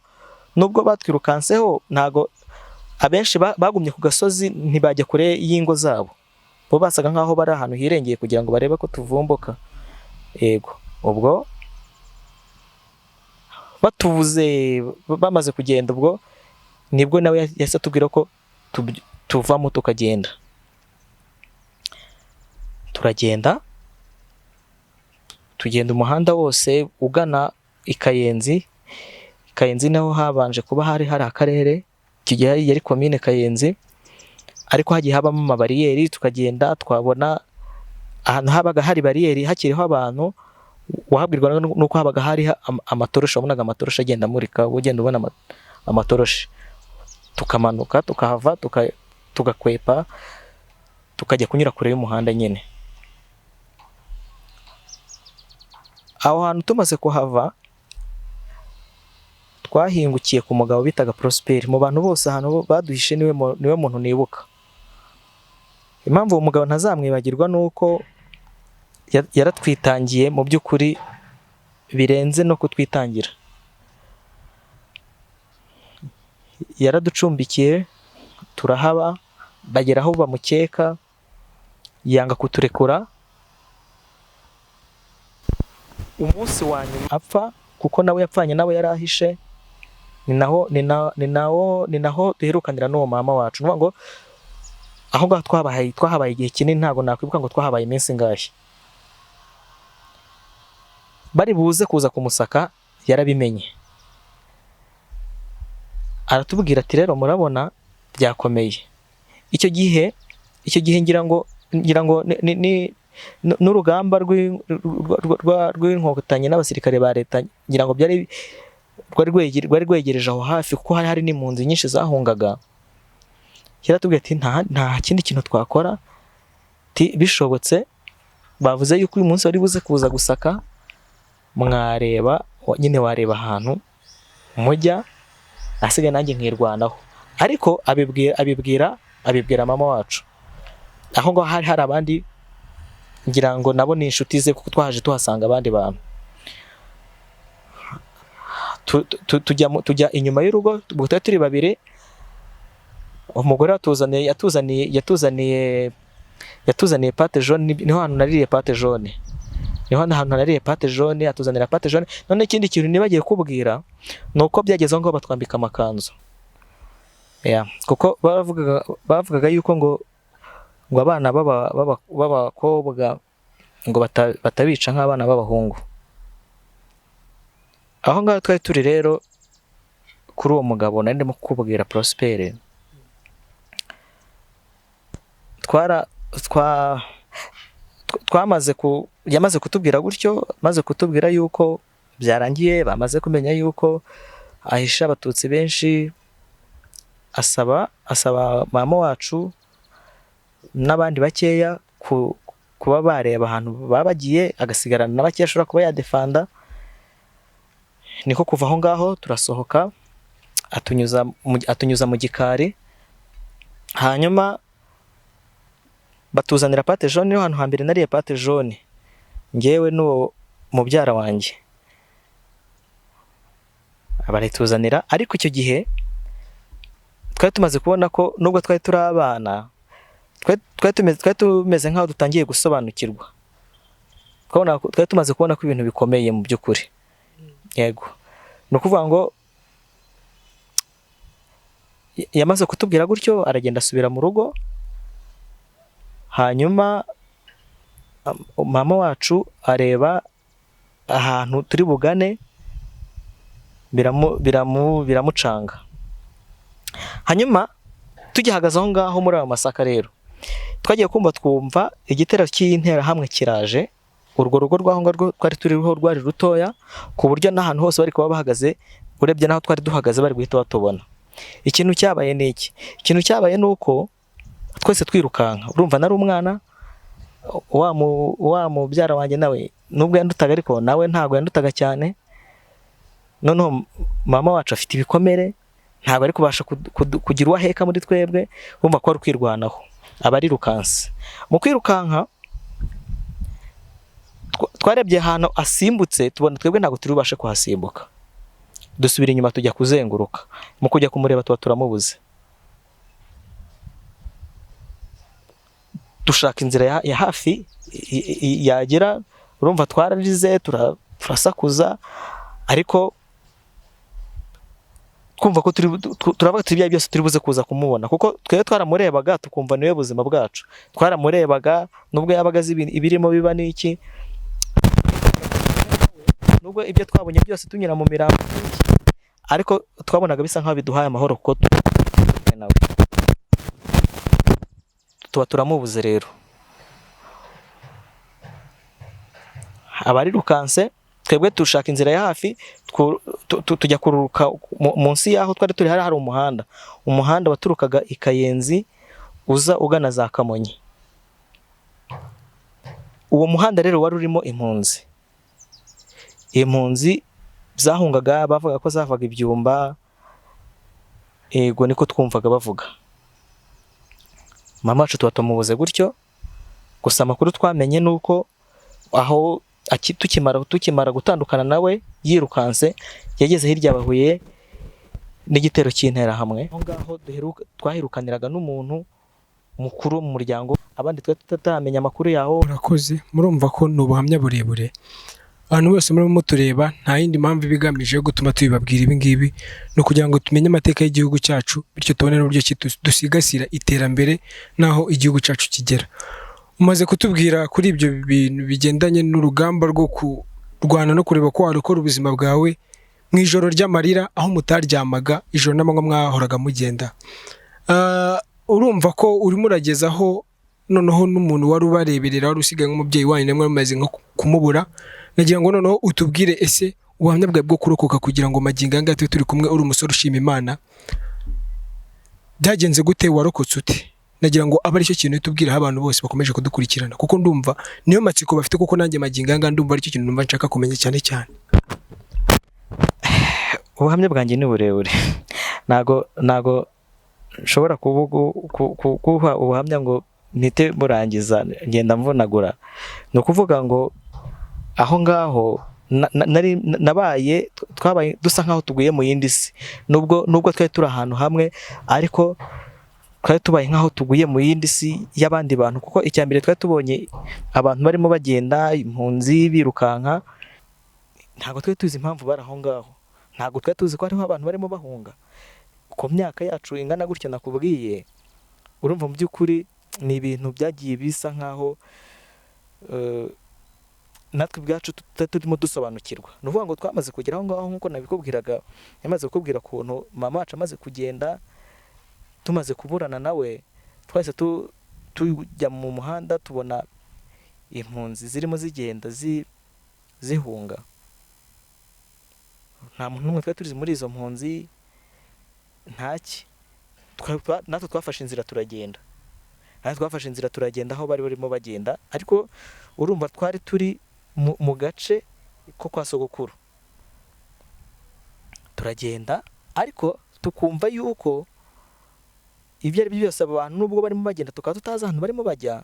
nubwo batwirukanseho, ntago abenshi bagumye ku gasozi, ntibajya kure y'ingo zabo. Bo basaga nkaho bari ahantu hirengeye kugira ngo barebe ko tuvumbuka. Yego, ubwo batubuze, bamaze kugenda, ubwo nibwo nawe yahise atubwira ko tuvamo tukagenda. Turagenda, tugenda umuhanda wose ugana i Kayenzi. I Kayenzi naho habanje kuba hari akarere, icyo gihe yari komine Kayenzi, ariko hagiye habamo amabariyeri. Tukagenda twabona Ahantu habaga hari bariyeri hakiriho abantu, wahabwirwa nuko habaga hari amatoroshi, wabonaga amatoroshi agenda amurika, ugenda ubona amatoroshi. Tukamanuka tukahava, tugakwepa, tukajya kunyura kure y'umuhanda nyine. Aho hantu tumaze kuhava twahingukiye ku mugabo bitaga Prosper. Mu bantu bose ahantu baduhishe niwe muntu nibuka. Impamvu uwo mugabo ntazamwibagirwa ni uko yaratwitangiye mu by'ukuri, birenze no kutwitangira. Yaraducumbikiye turahaba, bagera aho bamukeka, yanga kuturekura. Umunsi wa nyuma apfa, kuko nawe yapfanye nawe yarahishe, ni naho duherukanira n'uwo mama wacu. Nuvuga ngo aho ngaho twahabaye igihe kinini, ntabwo nakwibuka ngo twahabaye iminsi ingahe. Bari buze kuza kumusaka yarabimenye, aratubwira ati rero murabona byakomeye. Icyo gihe ngira ngo n'urugamba rw'inkotanyi n'abasirikare ba leta, ngira ngo byari rwari rwegereje aho hafi, kuko hari n'impunzi nyinshi zahungaga. Yaratubwiye ati nta kindi kintu twakora, bishobotse bavuze yuko uyu munsi bari buze kuza gusaka, mwareba nyine wareba ahantu mujya, asigaye nanjye nkirwanaho. Ariko abibwira mama wacu. Aho ngaho hari abandi, ngira ngo nabo ni inshuti ze, kuko twaje tuhasanga abandi bantu. Tujya inyuma y'urugo, ubwo twari turi babiri. Umugore yatuzaniye pate jaune, niho hantu naririye pate jaune. Niho hantu naririye pate jaune, atuzanira pate jaune. None ikindi kintu nibagiye kubwira ni uko byageze aho ngaho batwambika amakanzu. Kuko bavugaga yuko ngo abana b'abakobwa ngo batabica nk'abana b'abahungu. Aho ngaho twari turi rero kuri uwo mugabo nari ndimo kukubwira Prosper, yamaze kutubwira gutyo, maze kutubwira yuko byarangiye, bamaze kumenya yuko ahisha abatutsi benshi, asaba mama wacu n'abandi bakeya kuba bareba ahantu babagiye, agasigarana na bakeya ashobora kuba yadefanda. Niko kuva aho ngaho turasohoka, atunyuza mu gikari, hanyuma batuzanira pate jaune. Niho hantu hambere nariye pate jaune, ngewe n'uwo mubyara wanjye barituzanira. Ariko icyo gihe twari tumaze kubona ko nubwo twari turi abana, twari tumeze nk'aho dutangiye gusobanukirwa. Twari tumaze kubona ko ibintu bikomeye mu by'ukuri. Yego, ni ukuvuga ngo yamaze kutubwira gutyo, aragenda asubira mu rugo. Hanyuma mama wacu areba ahantu turi bugane, biramucanga. Hanyuma tugihagaze aho ngaho muri ayo masaka rero, twagiye kumva twumva igitero cy'interahamwe kiraje. Urwo rugo rw'aho ngaho twari turiho rwari rutoya, ku buryo n'ahantu hose bari kuba bahagaze, urebye n'aho twari duhagaze bari guhita batubona. Ikintu cyabaye ni iki? Ikintu cyabaye ni uko twese twirukanka. Urumva nari umwana, wa mubyara wanjye nawe nubwo yandutaga, ariko nawe ntabwo yandutaga cyane. Noneho mama wacu afite ibikomere, ntabwo ari kubasha kugira uwo aheka muri twebwe, urumva ko ari kwirwanaho, aba arirukanse. Mu kwirukanka twarebye ahantu asimbutse, tubona twebwe ntabwo turi bubashe kuhasimbuka, dusubira inyuma tujya kuzenguruka. Mu kujya kumureba tuba turamubuze, dushaka inzira ya hafi yagera. Urumva twararize, turasakuza, ariko twumva ko turavuga tuti ibyo byose turi buze kuza kumubona, kuko twebwe twaramurebaga tukumva niwe buzima bwacu. Twaramurebaga nubwo yabaga azi ibirimo biba n'iki, nubwo ibyo twabonye byose tunyura mu mirambo, ariko twabonaga bisa nkaho biduhaye amahoro, kuko nawe tuba turamubuze. Rero Abarirukanse, twebwe dushaka inzira ya hafi, tujya kururuka munsi y'aho twari turi. Hari umuhanda waturukaga i Kayenzi uza ugana za Kamonyi. Uwo muhanda rero wari urimo impunzi, impunzi zahungaga, bavuga ko zavaga ibyumba, yego niko twumvaga bavuga. Mama wacu tuba tumubuze gutyo. Gusa amakuru twamenye ni uko aho tukimara gutandukana nawe yirukanse, yageze hirya bahuye n'igitero cy'interahamwe. Aho ngaho twahirukaniraga n'umuntu mukuru mu muryango, abandi twari tutaramenya amakuru yaho. Murakoze. Murumva ko ni ubuhamya burebure. Abantu bose murimo mutureba, nta yindi mpamvu iba igamije yo gutuma tubibabwira ibi ngibi, ni ukugira ngo tumenye amateka y'igihugu cyacu, bityo tubone n'uburyo ki dusigasira iterambere n'aho igihugu cyacu kigera. Umaze kutubwira kuri ibyo bintu bigendanye n'urugamba rwo kurwana no kureba ko warokora ubuzima bwawe mu ijoro ry'amarira, aho mutaryamaga ijoro n'amanywa, mwahoraga mugenda. Urumva ko urimo uragezaho noneho n'umuntu wari ubareberera, wari usigaye nk'umubyeyi wanyu, namwe mumaze nko kumubura. Nagira ngo noneho utubwire, ese ubuhamya bwawe bwo kurokoka kugira ngo magingo aya ngaya tube turi kumwe, uri umusore ushima Imana, byagenze gute? Warokotse ute? Nagira ngo abe aricyo kintu tubwiraho abantu bose bakomeje kudukurikirana, kuko ndumva niyo matsiko bafite, kuko nanjye magingo aya ngaya ndumva aricyo kintu numva nshaka kumenya cyane cyane. Ubuhamya bwanjye ni burebure, ntago nshobora kuguha ubuhamya ngo mpite burangiza, ngenda mvunagura. Ni ukuvuga ngo aho ngaho nari nabaye, twabaye dusa nkaho tuguye mu yindi si, nubwo twari turi ahantu hamwe, ariko twari tubaye nkaho tuguye mu yindi si y'abandi bantu, kuko icya mbere twari tubonye abantu barimo bagenda, impunzi birukanka. Ntabwo twari tuzi impamvu bari aho ngaho, ntabwo twari tuzi ko hariho abantu barimo bahunga. Ku myaka yacu ingana gutya nakubwiye, urumva mu by'ukuri ni ibintu byagiye bisa nkaho natwe ubwacu tutari turimo dusobanukirwa. Ni ukuvuga ngo twamaze kugera aho ngaho, nk'uko nabikubwiraga, yamaze kukubwira ukuntu mama wacu amaze kugenda, tumaze kuburana nawe, twahise tujya mu muhanda, tubona impunzi zirimo zigenda zihunga. Nta muntu n'umwe twari tuzi muri izo mpunzi, ntaki. Natwe twafashe inzira turagenda, natwe twafashe inzira turagenda aho bari barimo bagenda. Ariko urumva twari turi mu gace ko kwa sogokuru, turagenda, ariko tukumva yuko ibyo ari byo byose abo bantu nubwo barimo bagenda tukaba tutazi ahantu barimo bajya,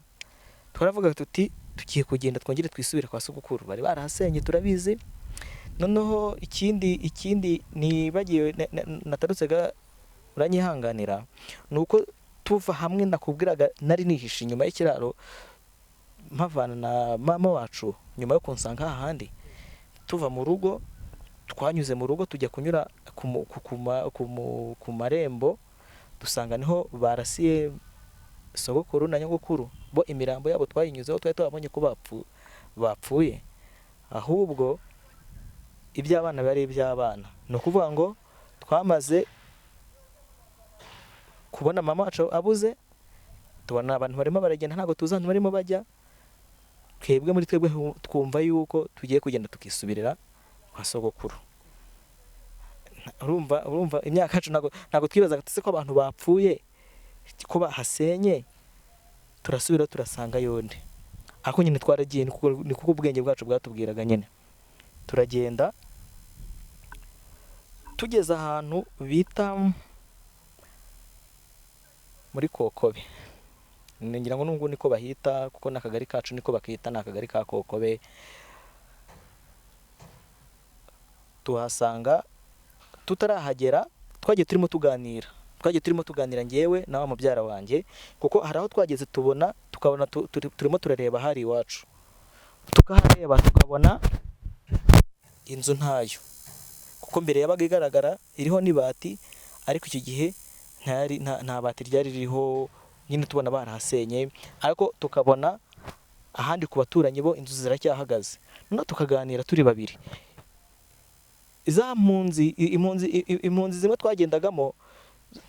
twaravuga tuti tugiye kugenda twongere twisubire kwa sogokuru, bari barahasenye turabizi. Noneho ikindi nibagiwe natarutse ga uranyihanganira, ni uko tuva hamwe nakubwiraga nari nihishe inyuma y'ikiraro, mpavana na mama wacu nyuma yo kunsanga hahandi, tuva mu rugo, twanyuze mu rugo tujya kunyura ku marembo, dusanga niho barasiye sogokuru na nyogokuru. Bo imirambo yabo twayinyuzeho, twari twabonye ko bapfuye. Ahubwo iby'abana bari iby'abana. Ni ukuvuga ngo twamaze kubona mama wacu abuze, tubona abantu barimo baragenda, ntabwo tuzi ahantu barimo bajya. Twebwe muri twebwe twumva yuko tugiye kugenda tukisubirira kwa sogokuru. Urumva imyaka yacu, ntabwo twibazaga tuzi ko abantu bapfuye, ko bahasenye, turasubira turasanga yonde. Ariko nyine twaragiye, ni kuko ubwenge bwacu bwatubwiraga nyine. Turagenda, tugeze ahantu bita muri Kokobe, ngira ngo n'ubu niko bahita, kuko n'akagari kacu niko bakita, ni akagari ka Kokobe. Tuhasanga, tutarahagera twagiye turimo tuganira, twagiye turimo tuganira njyewe na wa mubyara wanjye, kuko hari aho twageze tubona, tukabona turimo turareba hari iwacu, tukahareba tukabona inzu ntayo, kuko mbere yabaga igaragara iriho n'ibati, ariko icyo gihe nta bati ryari ririho nyine, tubona barahasenye. Ariko tukabona ahandi ku baturanyi bo inzu ziracyahagaze. Noneho tukaganira turi babiri, za mpunzi, impunzi zimwe twagendagamo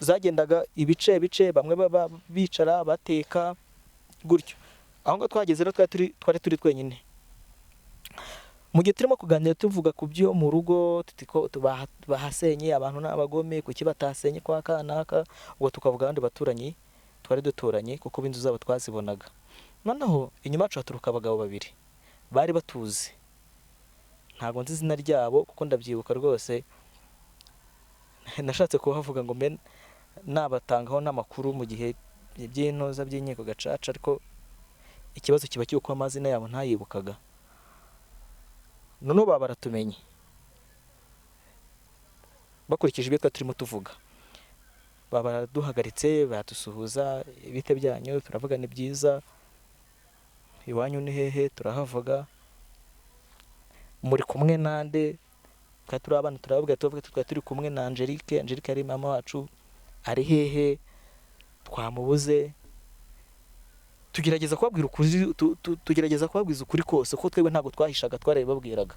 zagendaga ibice bice, bamwe baba bicara bateka gutyo. Aho ngaho twageze rero twari turi twenyine. Mu gihe turimo kuganira tuvuga ku byo mu rugo, tuti ko bahasenye abantu ni abagome, kuki batasenye kwa kanaka, ubwo tukavuga abandi baturanyi twari duturanye kuko inzu zabo twazibonaga. Noneho inyuma yacu haturuka abagabo babiri bari batuzi, ntabwo nzi izina ryabo kuko ndabyibuka rwose, nashatse kuhavuga ngo mbe nabatangaho n'amakuru mu gihe by'intoza by'inkiko gacaca, ariko ikibazo kiba cy'uko amazina yabo ntayibukaga. Noneho baba baratumenye bakurikije ibyo twari turimo tuvuga, baba baraduhagaritse, baradusuhuza, ibite byanyu, turavuga ni byiza, iwanyu ni hehe, turahavuga, muri kumwe nande, twari turi abana turavuga, tuvuga twari turi kumwe na Angelique, Angelique ari mama wacu, ari hehe, twamubuze. Tugerageza kubabwira ukuri, tugerageza kubabwiza ukuri kose, kuko twebwe ntabwo twahishaga, twarabibabwiraga.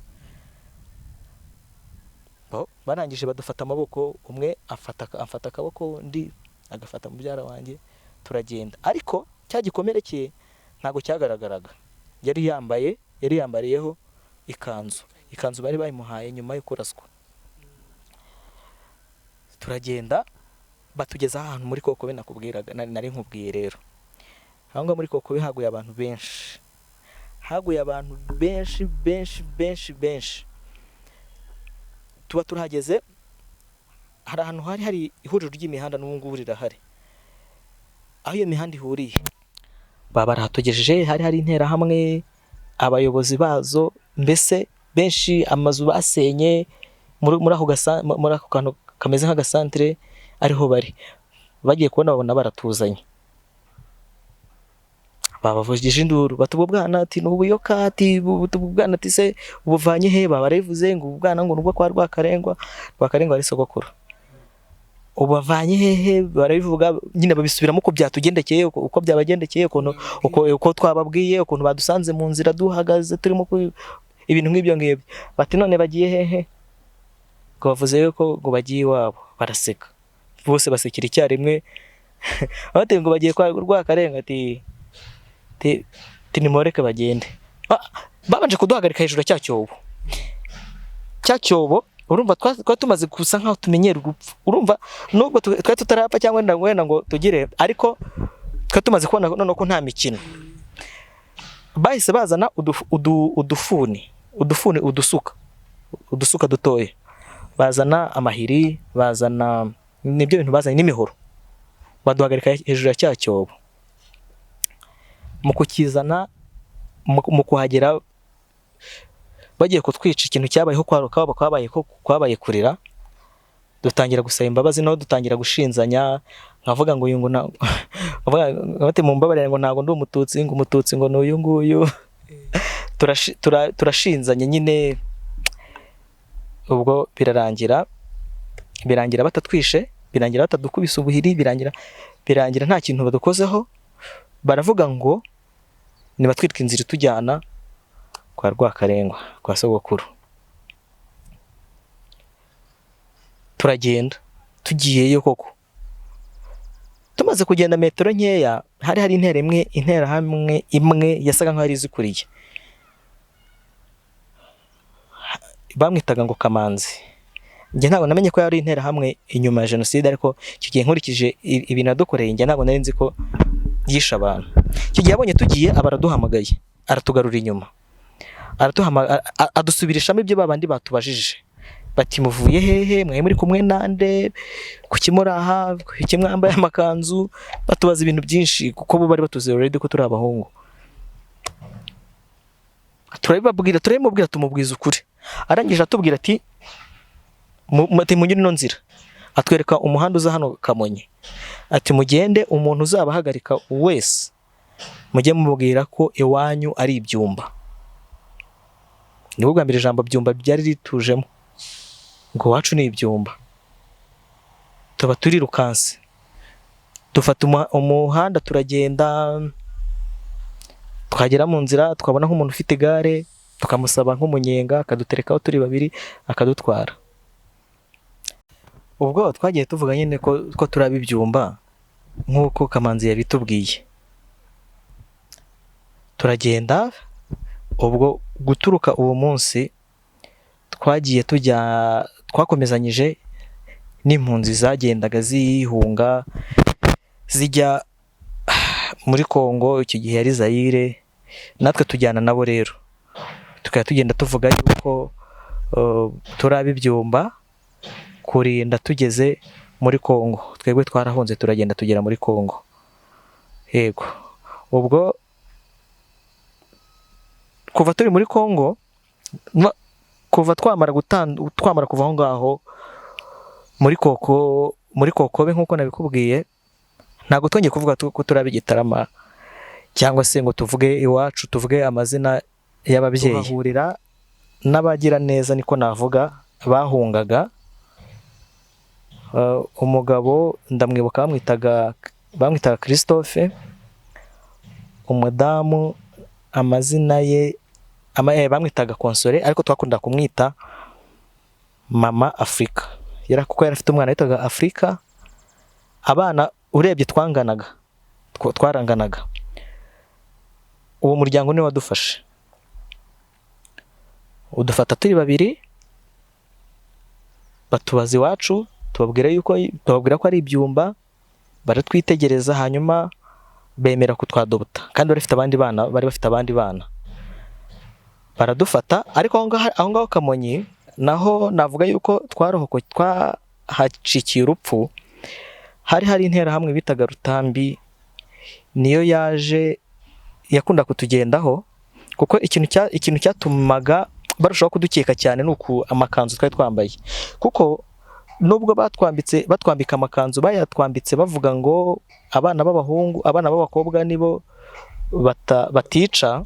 Barangije badufata amaboko, umwe afata akaboko, undi agafata mubyara wanjye, turagenda. Ariko cya gikomere cye ntabwo cyagaragaraga, yari yambariyeho ikanzu, ikanzu bari bayimuhaye nyuma yo kuraswa. Turagenda batugeza ahantu muri Kokobe nakubwiraga, nari nkubwiye rero. Aho ngaho muri Kokobe haguye abantu benshi, haguye abantu benshi benshi benshi benshi. Tuba turahageze, hari ahantu hari hari ihuriro ry'imihanda, n'ubu ngubu rirahari, aho iyo mihanda ihuriye baba barahatugejeje. Hari hari interahamwe, abayobozi bazo, mbese benshi, amazu basenye muri ako kantu kameze nk'agasantere ariho bari. Bagiye kubona babona baratuzanye, babavugije induru, bati ubwo bwana ati ni ubuyoka, ati ubwo bwana ati se ubuvanye he? Baba barabivuze ngo ubu bwana ngo nubwo kwa Rwakarengwa, Rwakarengwa ari sogokuru, ubavanye hehe? Barabivuga nyine, babisubiramo uko byatugendekeye, uko byabagendekeye, ukuntu uko twababwiye, ukuntu badusanze mu nzira duhagaze turimo ibintu nk'ibyo ngibyo. Bati none bagiye hehe? Ngo bavuze yuko ngo bagiye iwabo, baraseka bose, basekera icyarimwe. Bati ngo bagiye kwa Rwakarenga, ati nimureke bagende. Babanje kuduhagarika hejuru ya cya cyobo, cya cyobo urumva twari tumaze gusa nkaho tumenyera urupfu, urumva nubwo twari tutarapfa cyangwa wenda ngo tugire, ariko twari tumaze kubona noneho ko nta mikino. Bahise bazana udufuni, udusuka dutoya, bazana amahiri, bazana nibyo bintu bazanye n'imihoro, baduhagarika hejuru ya cya cyobo. Mu kukizana, mu kuhagera bagiye kutwica, ikintu cyabayeho kwabaye kurira, dutangira gusaba imbabazi, naho dutangira gushinzanya, nkavuga ngo uyu ngo bati mumbabarire ngo ntabwo ndi umututsi, ngo umututsi ngo ni uyu nguyu. Turashinzanya nyine, ubwo birangira batatwishe, birangira batadukubise ubuhiri, birangira nta kintu badukozeho. Baravuga ngo nibatwitwa inzira itujyana kwa Rwakarengwa kwa sogokuru. Turagenda, tugiyeyo koko. Tumaze kugenda metero nkeya, hari hari intera imwe, interahamwe imwe yasaga nkaho yari izikuriye, bamwitaga ngo Kamanzi. Njye ntabwo namenye ko yari interahamwe inyuma ya jenoside, ariko icyo gihe nkurikije ibintu yadukoreye, njye ntabwo nari nzi ko yishe abantu. Icyo gihe yabonye tugiye, aba araduhamagaye, aratugarura inyuma, adusubirishamo ibyo babandi batubajije, bati muvuye hehe, mwe muri kumwe nande, kuki muri aha, kuki mwambaye amakanzu, batubaza ibintu byinshi kuko bo bari batuzi already ko turi abahungu. Turabibabwira, turabimubwira, tumubwiza ukuri. Arangije atubwira ati munyure ino nzira, atwereka umuhanda uza hano Kamonyi, ati mugende, umuntu uzabahagarika wese mujye mubwira ko iwanyu ari ibyumba. Nibwo bwa mbere ijambo byumba byari ritujemo, ngo iwacu ni ibyumba. Tuba turirukanse, dufata umuhanda turagenda, twagera mu nzira twabona nk'umuntu ufite igare tukamusaba nk'umunyenga, akaduterekaho turi babiri akadutwara. Ubwo twagiye tuvuga nyine ko turaba ibyumba nk'uko Kamanzi yabitubwiye. Turagenda Ubwo guturuka uwo munsi twagiye tujya, twakomezanyije n'impunzi zagendaga zihunga zijya muri Kongo, icyo gihe yari Zaire, natwe tujyana nabo. Rero tukaba tugenda tuvuga yuko turi ab'ibyumba kurinda tugeze muri Kongo. Twebwe twarahunze, turagenda tugera muri Kongo. Yego, ubwo kuva turi muri Kongo, kuva twamara kuva aho ngaho muri Koko, muri Kokobe, nk'uko nabikubwiye, ntabwo twongeye kuvuga ko turi ab'igitarama cyangwa se ngo tuvuge iwacu, tuvuge amazina y'ababyeyi. Tuhahurira n'abagira neza, niko navuga, bahungaga. Umugabo ndamwibuka, bamwitaga Christophe. Umudamu amazina ye bamwitaga Console, ariko twakunda kumwita Mama Afurika. Kuko yari afite umwana witwaga Afurika. Abana urebye twanganaga, twaranganaga. Uwo muryango niwe wadufashe, udufata turi babiri, batubaza iwacu, tubabwira ko ari ibyumba, baratwitegereza, hanyuma bemera kutwadopta. Kandi bari bafite abandi bana, bari bafite abandi bana, baradufata. Ariko aho ngaho Kamonyi naho navuga yuko twahacikiye urupfu. Hari interahamwe bitaga Rutambi, niyo yaje yakunda kutugendaho, kuko ikintu cyatumaga barushaho kudukeka cyane ni uku amakanzu twari twambaye, kuko nubwo batwambitse, batwambika amakanzu, bayatwambitse bavuga ngo abana b'abahungu, abana b'abakobwa nibo batica.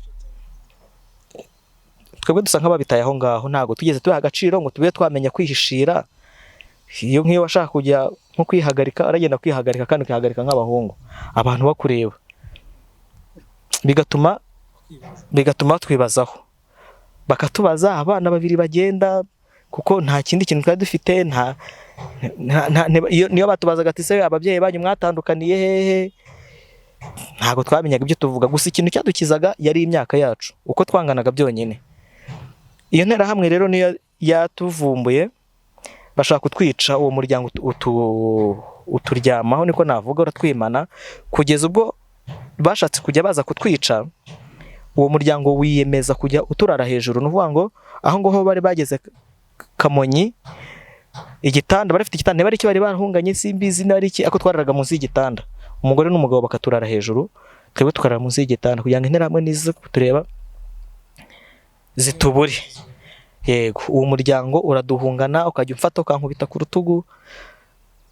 Twebwe dusa nk'ababitaye aho ngaho, ntabwo tugeze tubiha agaciro ngo tube twamenya kwihishira. Iyo nk'iyo washaka kujya nko kwihagarika, uragenda kwihagarika kandi ukihagarika nk'abahungu, abantu bakureba, bigatuma batwibazaho, bakatubaza abana babiri bagenda, kuko nta kindi kintu twari dufite. Nta niyo batubazaga ati: "Se ababyeyi banyu mwatandukaniye hehe?" Ntabwo twamenyaga ibyo tuvuga. Gusa ikintu cyadukizaga yari imyaka yacu, uko twanganaga byonyine. Iyo nterahamwe rero niyo yatuvumbuye, bashaka kutwica. Uwo muryango uturyamaho, niko navuga, uratwimana, kugeza ubwo bashatse kujya baza kutwica. Uwo muryango wiyemeza kujya uturara hejuru. Ni ukuvuga ngo aho ngaho bari bageze Kamonyi, igitanda bari bafite, igitanda niba ari icyo bari barahunganye simbizi, niba ari iki, ariko twararaga munsi y'igitanda, umugore n'umugabo bakaturara hejuru, twebwe tukarara munsi y'igitanda kugira ngo interahamwe niza kutureba zitubure. Yego, uwo muryango uraduhungana, ukajya umfata ukankubita ku rutugu,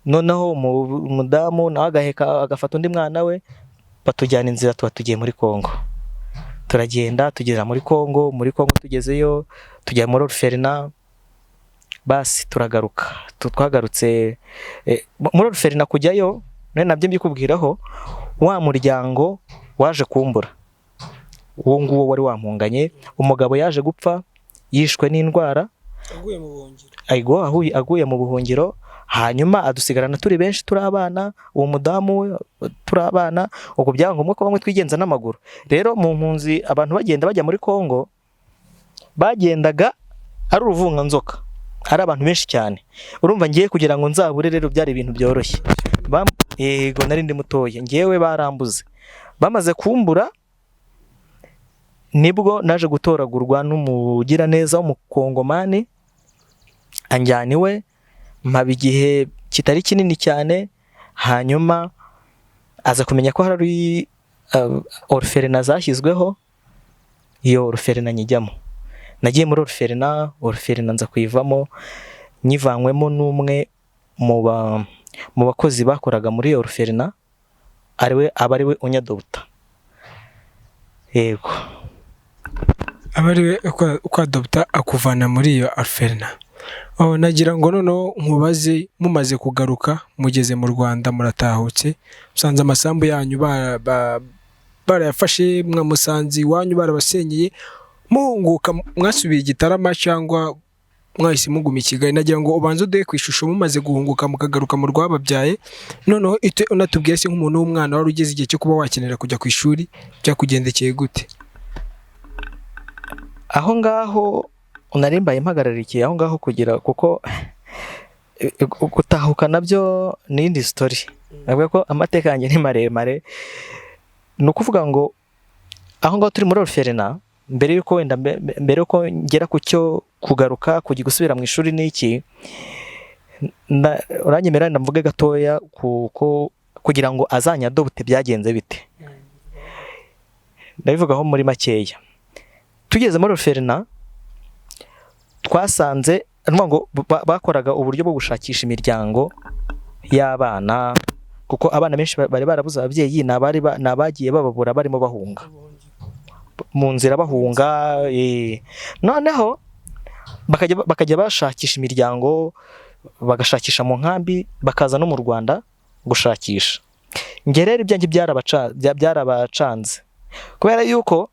noneho umudamu nawe agaheka, agafata undi mwana we, batujyana inzira, tuba tugiye muri Kongo. Turagenda tugera muri Kongo. Muri Kongo tugezeyo tujya muri orphelinat, basi turagaruka. Twagarutse muri orphelinat, kujyayo nari nabyo mbikubwiraho. Wa muryango waje kumbura, uwo nguwo wari wampunganye, umugabo yaje gupfa yishwe n'indwara. Aguye mu buhungiro? Aguye mu buhungiro, hanyuma adusigarana turi benshi, turi abana, uwo mudamu we, turi abana. Ubwo byaba ngombwa ko bamwe twigenza n'amaguru. Rero mu mpunzi, abantu bagenda bajya muri Kongo bagendaga ari uruvunganzoka, ari abantu benshi cyane. Urumva ngiye kugira ngo nzabure, rero byari ibintu byoroshye. Yego, nari ndi mutoya ngewe, barambuze. Bamaze kumbura nibwo naje gutoragurwa n'umugiraneza w'umukongomani, anjyana iwe, mpaba igihe kitari kinini cyane. Hanyuma aza kumenya ko hari orphelinat zashyizweho, iyo orphelinat nyijyamo. Nagiye muri orphelinat, orphelinat nza kuyivamo nyivanywemo n'umwe mu bakozi bakoraga muri iyo orphelinat, ariwe aba ariwe unyadopta. Yego. Aba ari we ukwadopta, akuvana muri iyo orphelinat. Oh, nagira ngo noneho nkubaze: mumaze kugaruka, mugeze mu Rwanda, muratahutse, musanze amasambu yanyu barayafashe, mwamusanze iwanyu barabasenyeye. Muhunguka mwasubiye i Gitarama cyangwa mwahise muguma i Kigali? Nagira ngo ubanze uduhe ku ishusho, mumaze guhunguka mukagaruka mu rwababyaye, noneho ite unatubwiye se nk'umuntu w'umwana wari ugeze igihe cyo kuba wakenera kujya ku ishuri, byakugendekeye gute? Aho ngaho nari mbaye mpagararikiye aho ngaho kugira, kuko gutahuka nabyo ni indi story. Navuga ko amateka yanjye ni maremare. Ni ukuvuga ngo aho ngaho turi muri orphelinat, mbere yuko wenda mbere yuko ngera ku cyo kugaruka kujya gusubira mu ishuri n'iki, uranyemera ndamvuge gatoya kuko kugira ngo azanyadopte byagenze bite, ndabivugaho muri makeya. Tugeze muri orphelinat twasanze ni ukuvuga ngo bakoraga uburyo bwo gushakisha imiryango y'abana, kuko abana benshi bari barabuze ababyeyi, ni abagiye bababura barimo bahunga mu nzira bahunga. Noneho bakajya bashakisha imiryango, bagashakisha mu nkambi, bakaza no mu Rwanda gushakisha. Njye rero ibyanjye byarabacanze kubera yuko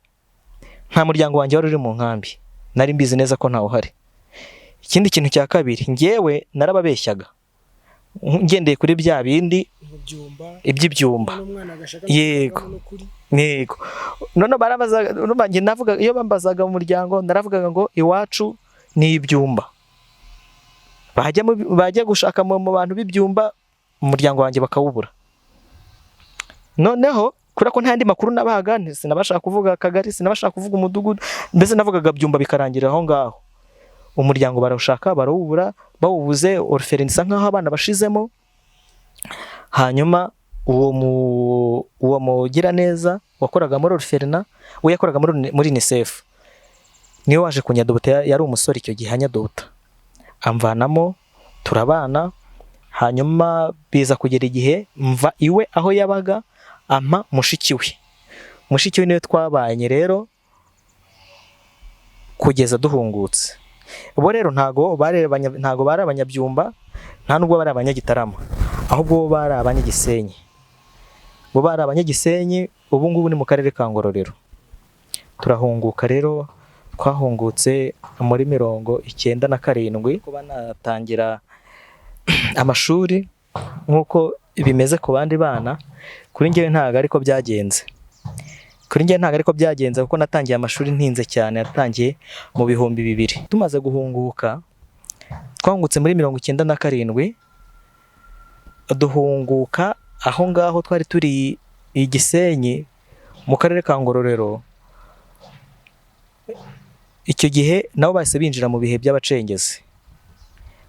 nta muryango wanjye wari uri mu nkambi, nari mbizi neza ko ntawe uhari. Ikindi kintu cya kabiri, njyewe narababeshyaga ngendeye kuri bya bindi iby'ibyumba. Yego. Yego. None barabazaga, urumva njye navuga, iyo bambazaga mu muryango naravugaga ngo iwacu ni ibyumba. Bajya gushaka mu bantu b'ibyumba, umuryango wanjye bakawubura. Noneho kubera ko nta yandi makuru nabahaga, sinabasha kuvuga akagari, sinabasha kuvuga umudugudu, mbese navugaga byumba bikarangira aho ngaho. Umuryango barawushaka barawubura, bawubuze orphelinat isa nkaho abana bashizemo. Hanyuma uwo mugiraneza wakoraga muri orphelinat, we yakoraga muri UNICEF, niwe waje kunyadopta. Yari umusore icyo gihe anyadopta, amvanamo turabana. Hanyuma biza kugera igihe mva iwe aho yabaga, ampa mushiki we. Mushiki we niwe twabanye rero kugeza duhungutse. Bo rero ntago bari abanyabyumba, nta nubwo bari abanyagitarama, ahubwo bo bari abanyagisenyi. Bo bari abanyagisenyi, ubu ngubu ni mu karere ka Ngororero. Turahunguka rero, twahungutse muri 97. Kuba natangira amashuri nk'uko bimeze ku bandi bana, kuri njyewe ntabwo ariko byagenze. Kuri njyewe ntabwo ariko byagenze, kuko natangiye amashuri ntinze cyane, natangiye mu 2000. Tumaze guhunguka, twahungutse muri 97, duhunguka aho ngaho twari turi i Gisenyi mu karere ka Ngororero. Icyo gihe nabo bahise binjira mu bihe by'abacengezi,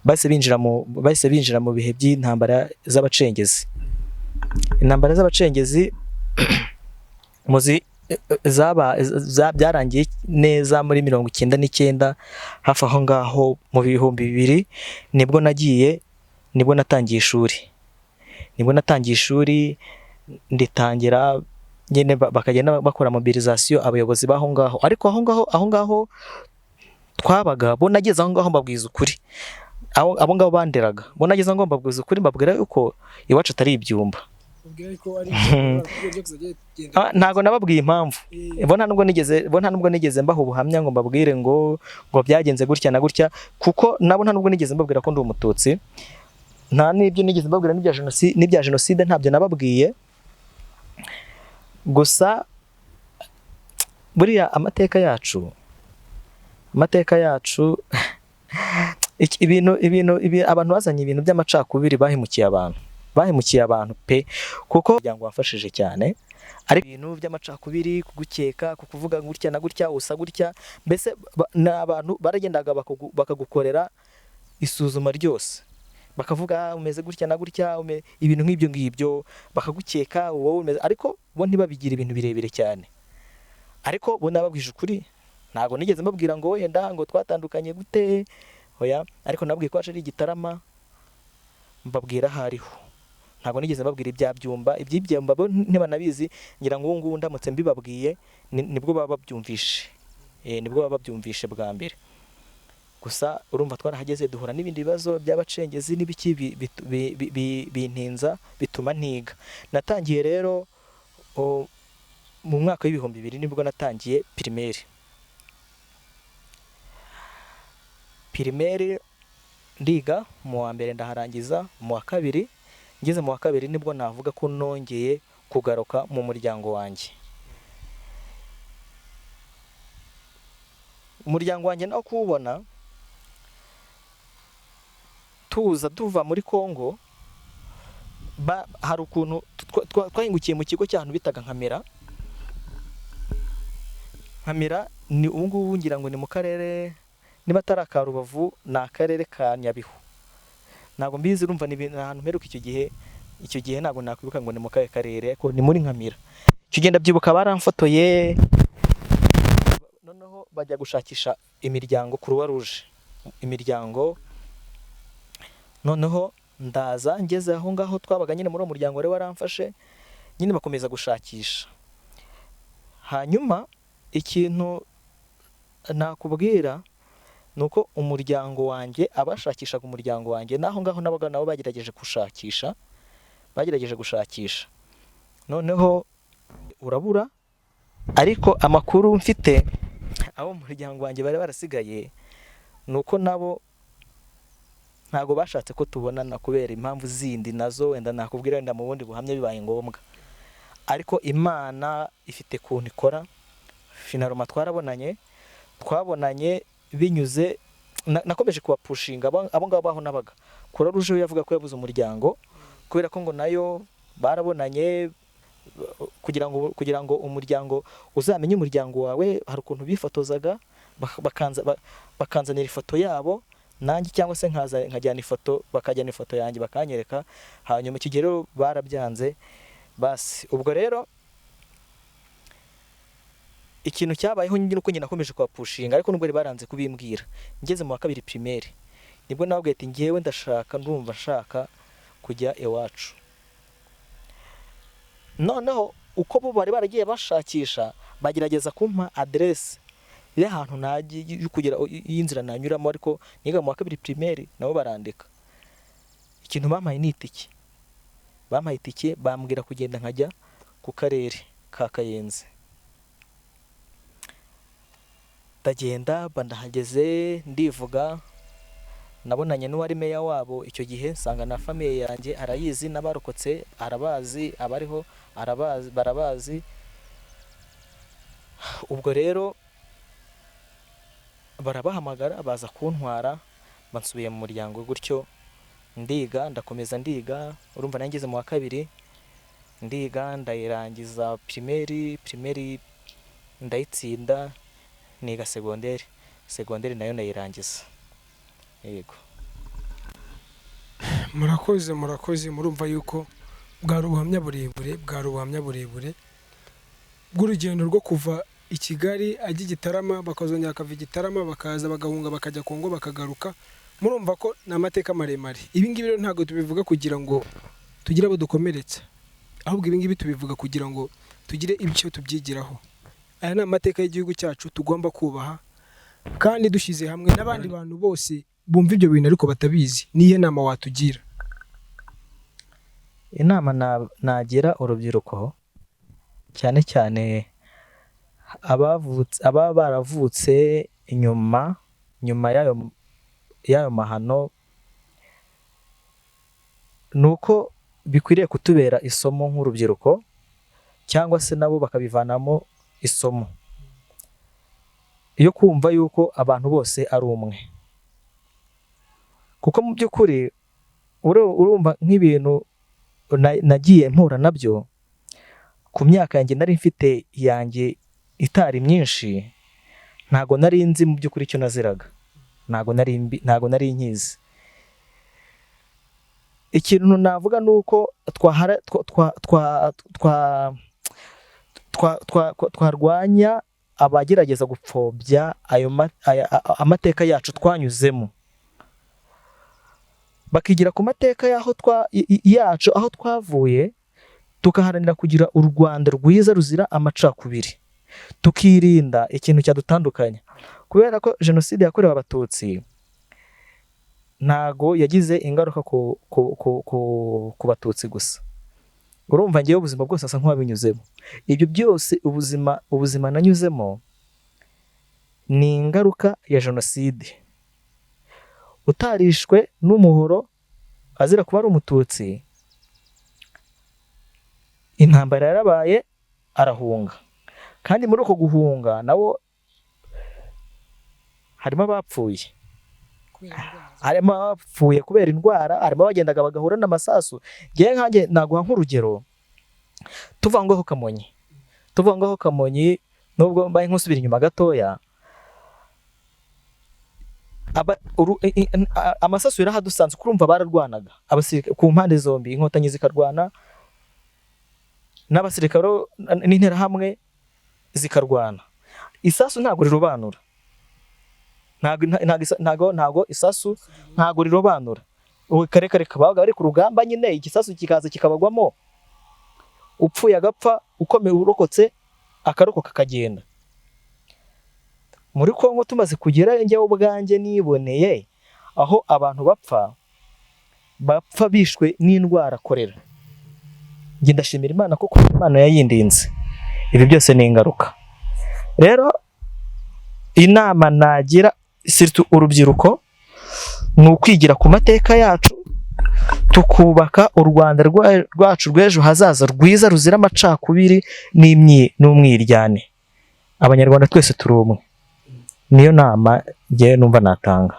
bahise binjira mu bihe by'intambara z'abacengezi. Intambara z'abacengezi muzi zaba byarangiye neza muri 99, hafi aho ngaho mu 2000 nibwo nagiye, nibwo natangiye ishuri, nibwo natangiye ishuri nditangira nyine, bakagenda bakora mobilisation abayobozi b'aho ngaho. Ariko aho ngaho twabaga, bo nageze aho ngaho mbabwiza ukuri, abo ngabo banderaga, bo nageze aho ngaho mbabwiza ukuri, mbabwira yuko iwacu atari ibyumba. Ntago nababwiye impamvu. Bo nta nubwo nigeze mbaha ubuhamya ngo mbabwire ngo byagenze gutya na gutya, kuko nabo nta nubwo nigeze mbabwira ko ndi umututsi, nta n'ibyo nigeze mbabwira n'ibya jenoside ntabyo nababwiye. Gusa buriya amateka yacu, ibintu abantu bazanye ibintu by'amacakubiri, bahemukiye abantu pe, kuko umuryango wamfashije cyane, ariko ibintu by'amacakubiri, kugukeka, kukuvuga gutya na gutya, usa gutya, mbese ni abantu baragendaga bakagukorera isuzuma ryose, bakavuga umeze gutya na gutya, ibintu nk'ibyo ngibyo, bakagukeka wowe umeze, ariko bo ntibabigira ibintu birebire cyane. Ariko bo nababwije ukuri, ntabwo nigeze mbabwira ngo wenda ngo twatandukanye gute, oya, ariko nababwiye ko wacu ari Igitarama, mbabwira aho ariho. Ntabwo nigeze mbabwira ibya byumba, iby'ibyumba bo ntibanabizi, ngira ngo ubu ngubu ndamutse mbibabwiye nibwo baba babyumvishe, nibwo baba babyumvishe bwa mbere. Gusa urumva twarahageze duhura n'ibindi bibazo by'abacengezi n'ibiki bintinza, bituma ntiga. Natangiye rero mu mwaka w'2000 nibwo natangiye primaire. Primaire ndiga mu wa mbere ndaharangiza, mu wa kabiri ngeze mu wa kabiri nibwo navuga ko nongeye kugaruka mu muryango wanjye. Umuryango wanjye nawo kuwubona, tuza tuva muri Kongo, hari ukuntu twahingukiye mu kigo cy'ahantu bitaga Nkamira. Nkamira ni ubu ngubu ngira ngo ni mu karere, niba atari aka Rubavu ni akarere ka Nyabihu, ntabwo mbizi. Urumva ni ahantu mperuka icyo gihe. Icyo gihe ntabwo nakwibuka ngo ni mu kahe karere, ariko ni muri Nkamira. Icyo gihe ndabyibuka baramfotoye, noneho bajya gushakisha imiryango, Croix Rouge, imiryango. Noneho ndaza ngeze aho ngaho twabaga nyine muri uwo muryango wari waramfashe nyine, bakomeza gushakisha. Hanyuma ikintu nakubwira ni uko umuryango wanjye, abashakishaga umuryango wanjye n'aho ngaho nabaga, nabo bagerageje gushakisha, noneho urabura. Ariko amakuru mfite, abo mu muryango wanjye bari barasigaye, ni uko nabo ntabwo bashatse ko tubonana kubera impamvu zindi nazo wenda nakubwira wenda mu bundi buhamya bibaye ngombwa. Ariko Imana ifite ukuntu ikora. Finalement twarabonanye, twabonanye binyuze nakomeje kubapushinga abo ngabo aho nabaga. Croix Rouge we yavuga ko yabuze umuryango kubera ko ngo nayo barabonanye. Kugira ngo umuryango uzamenye umuryango wawe, hari ukuntu bifotozaga, bakanzanira ifoto yabo nanjye, cyangwa se nkaza nkajyana ifoto, bakajyana ifoto yanjye bakanyereka. Hanyuma icyo gihe rero barabyanze. Basi ubwo rero ikintu cyabayeho nyine uko njye nakomeje kuhapushinga, ariko nubwo bari baranze kubimbwira, ngeze mu wa kabiri primaire nibwo nababwiye ati: "Ngewe ndashaka, ndumva nshaka kujya iwacu." Noneho uko bo bari baragiye bashakisha, bagerageza kumpa aderese y'ahantu najya yo kugera, y'inzira nanyuramo. Ariko niga mu wa kabiri primaire, nabo barandika. Ikintu bampaye ni itike. Bampaye itike, bambwira kugenda nkajya ku karere ka Kayenzi. Ndagenda, mba ndahageze, ndivuga. Nabonanye n'uwari meya wabo icyo gihe, nsanga na famille yanjye arayizi, n'abarokotse arabazi, abariho arabazi, barabazi. Ubwo rero barabahamagara, baza kuntwara, bansubiye mu muryango gutyo. Ndiga, ndakomeza ndiga. Urumva nari ngeze mu wa kabiri, ndiga ndayirangiza primaire, primaire ndayitsinda, niga segonderi, segonderi nayo ndayirangiza, yego. Murakoze, murakoze. Murumva yuko bwari ubuhamya burebure, bwari ubuhamya burebure bw'urugendo rwo kuva i Kigali ajya i Gitarama, bakazongera akava i Gitarama, bakaza bagahunga, bakajya Kongo, bakagaruka. Murumva ko ni amateka maremare. Ibi ngibi rero ntabwo tubivuga kugira ngo tugire abo dukomeretsa, ahubwo ibi ngibi tubivuga kugira ngo tugire icyo tubyigiraho. Aya ni amateka y'igihugu cyacu tugomba kubaha kandi dushyize hamwe. N'abandi bantu bose bumva ibyo bintu ariko batabizi, niyo nama watugira? Inama nagira urubyiruko, cyane cyane abavutse, ababa baravutse nyuma y'ayo mahano, ni uko bikwiriye kutubera isomo nk'urubyiruko, cyangwa se nabo bakabivanamo isomo yo kumva yuko abantu bose ari umwe. Kuko mu by'ukuri urumva nk'ibintu nagiye mpura nabyo ku myaka yanjye nari mfite, yanjye itari myinshi, ntago nari nzi mu by'ukuri icyo naziraga, ntago nari nkizi. Ikintu navuga ni uko twahara twa twa twa twa twa twa twarwanya abagerageza gupfobya ayo amateka yacu twanyuzemo, bakigira ku mateka y'aho twa yacu, aho twavuye, tugaharanira kugira u Rwanda rwiza ruzira amacakubiri, tukirinda ikintu cyadutandukanya. Kubera ko Jenoside yakorewe Abatutsi ntago yagize ingaruka ku Batutsi gusa. Urumva ngewe ubuzima bwose asa nk'uwabinyuzemo ibyo byose. Ubuzima nanyuzemo ni ingaruka ya Jenoside. Utarishwe n'umuhoro azira kuba ari Umututsi, intambara yarabaye arahunga, kandi muri uko guhunga nawo Harimo abapfuye, harimo abapfuye kubera indwara, harimo abagendaga bagahura n'amasasu. Ngewe nkanjye naguha nk'urugero, tuva ngaho Kamonyi, tuva ngaho Kamonyi, nubwo mbaye nk'usubira inyuma gatoya, amasasu yarahadusanze. Kurumva bararwanaga abasirikare ku mpande zombi, Inkotanyi zikarwana n'abasirikare n'Interahamwe zikarwana. Isasu ntabwo rirobanura, ntabwo isasu ntabwo rirobanura. Ubu kare kare babaga bari ku rugamba nyine, igisasu kikaza kikabagwamo, upfuye agapfa, ukomeye urokotse akarokoka akagenda. Muri Kongo tumaze kugerayo, njyewe ubwanjye niboneye aho abantu bapfa, bapfa bishwe n'indwara korera. Njye ndashimira Imana kuko Imana yayindinze. Ibi byose ni ingaruka. Rero inama nagira surtout urubyiruko ni ukwigira ku mateka yacu, tukubaka u Rwanda rwacu rw'ejo hazaza rwiza, ruzira amacakubiri n'umwiryane. Abanyarwanda twese turi umwe. Niyo nama ngewe numva natanga.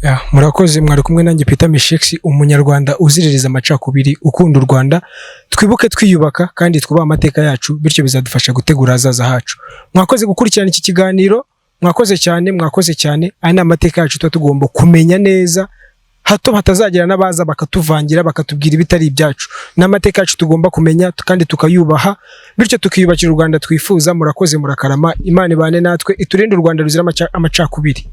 Ya, murakoze. Mwari kumwe nanjye Peter Mishekisi, umunyarwanda uziririza amacakubiri, ukunda u Rwanda. Twibuke twiyubaka kandi twubahe amateka yacu, bityo bizadufasha gutegura ahazaza hacu. Mwakoze gukurikirana iki kiganiro, mwakoze cyane, mwakoze cyane. Aya ni amateka yacu tuba tugomba kumenya neza, hato hatazagira n'abaza bakatuvangira, bakatubwira ibitari ibyacu. Ni amateka yacu tugomba kumenya kandi tukayubaha, bityo tukiyubakira u Rwanda twifuza. Murakoze, murakarama. Imana ibane natwe, iturinde u Rwanda ruzira amacakubiri.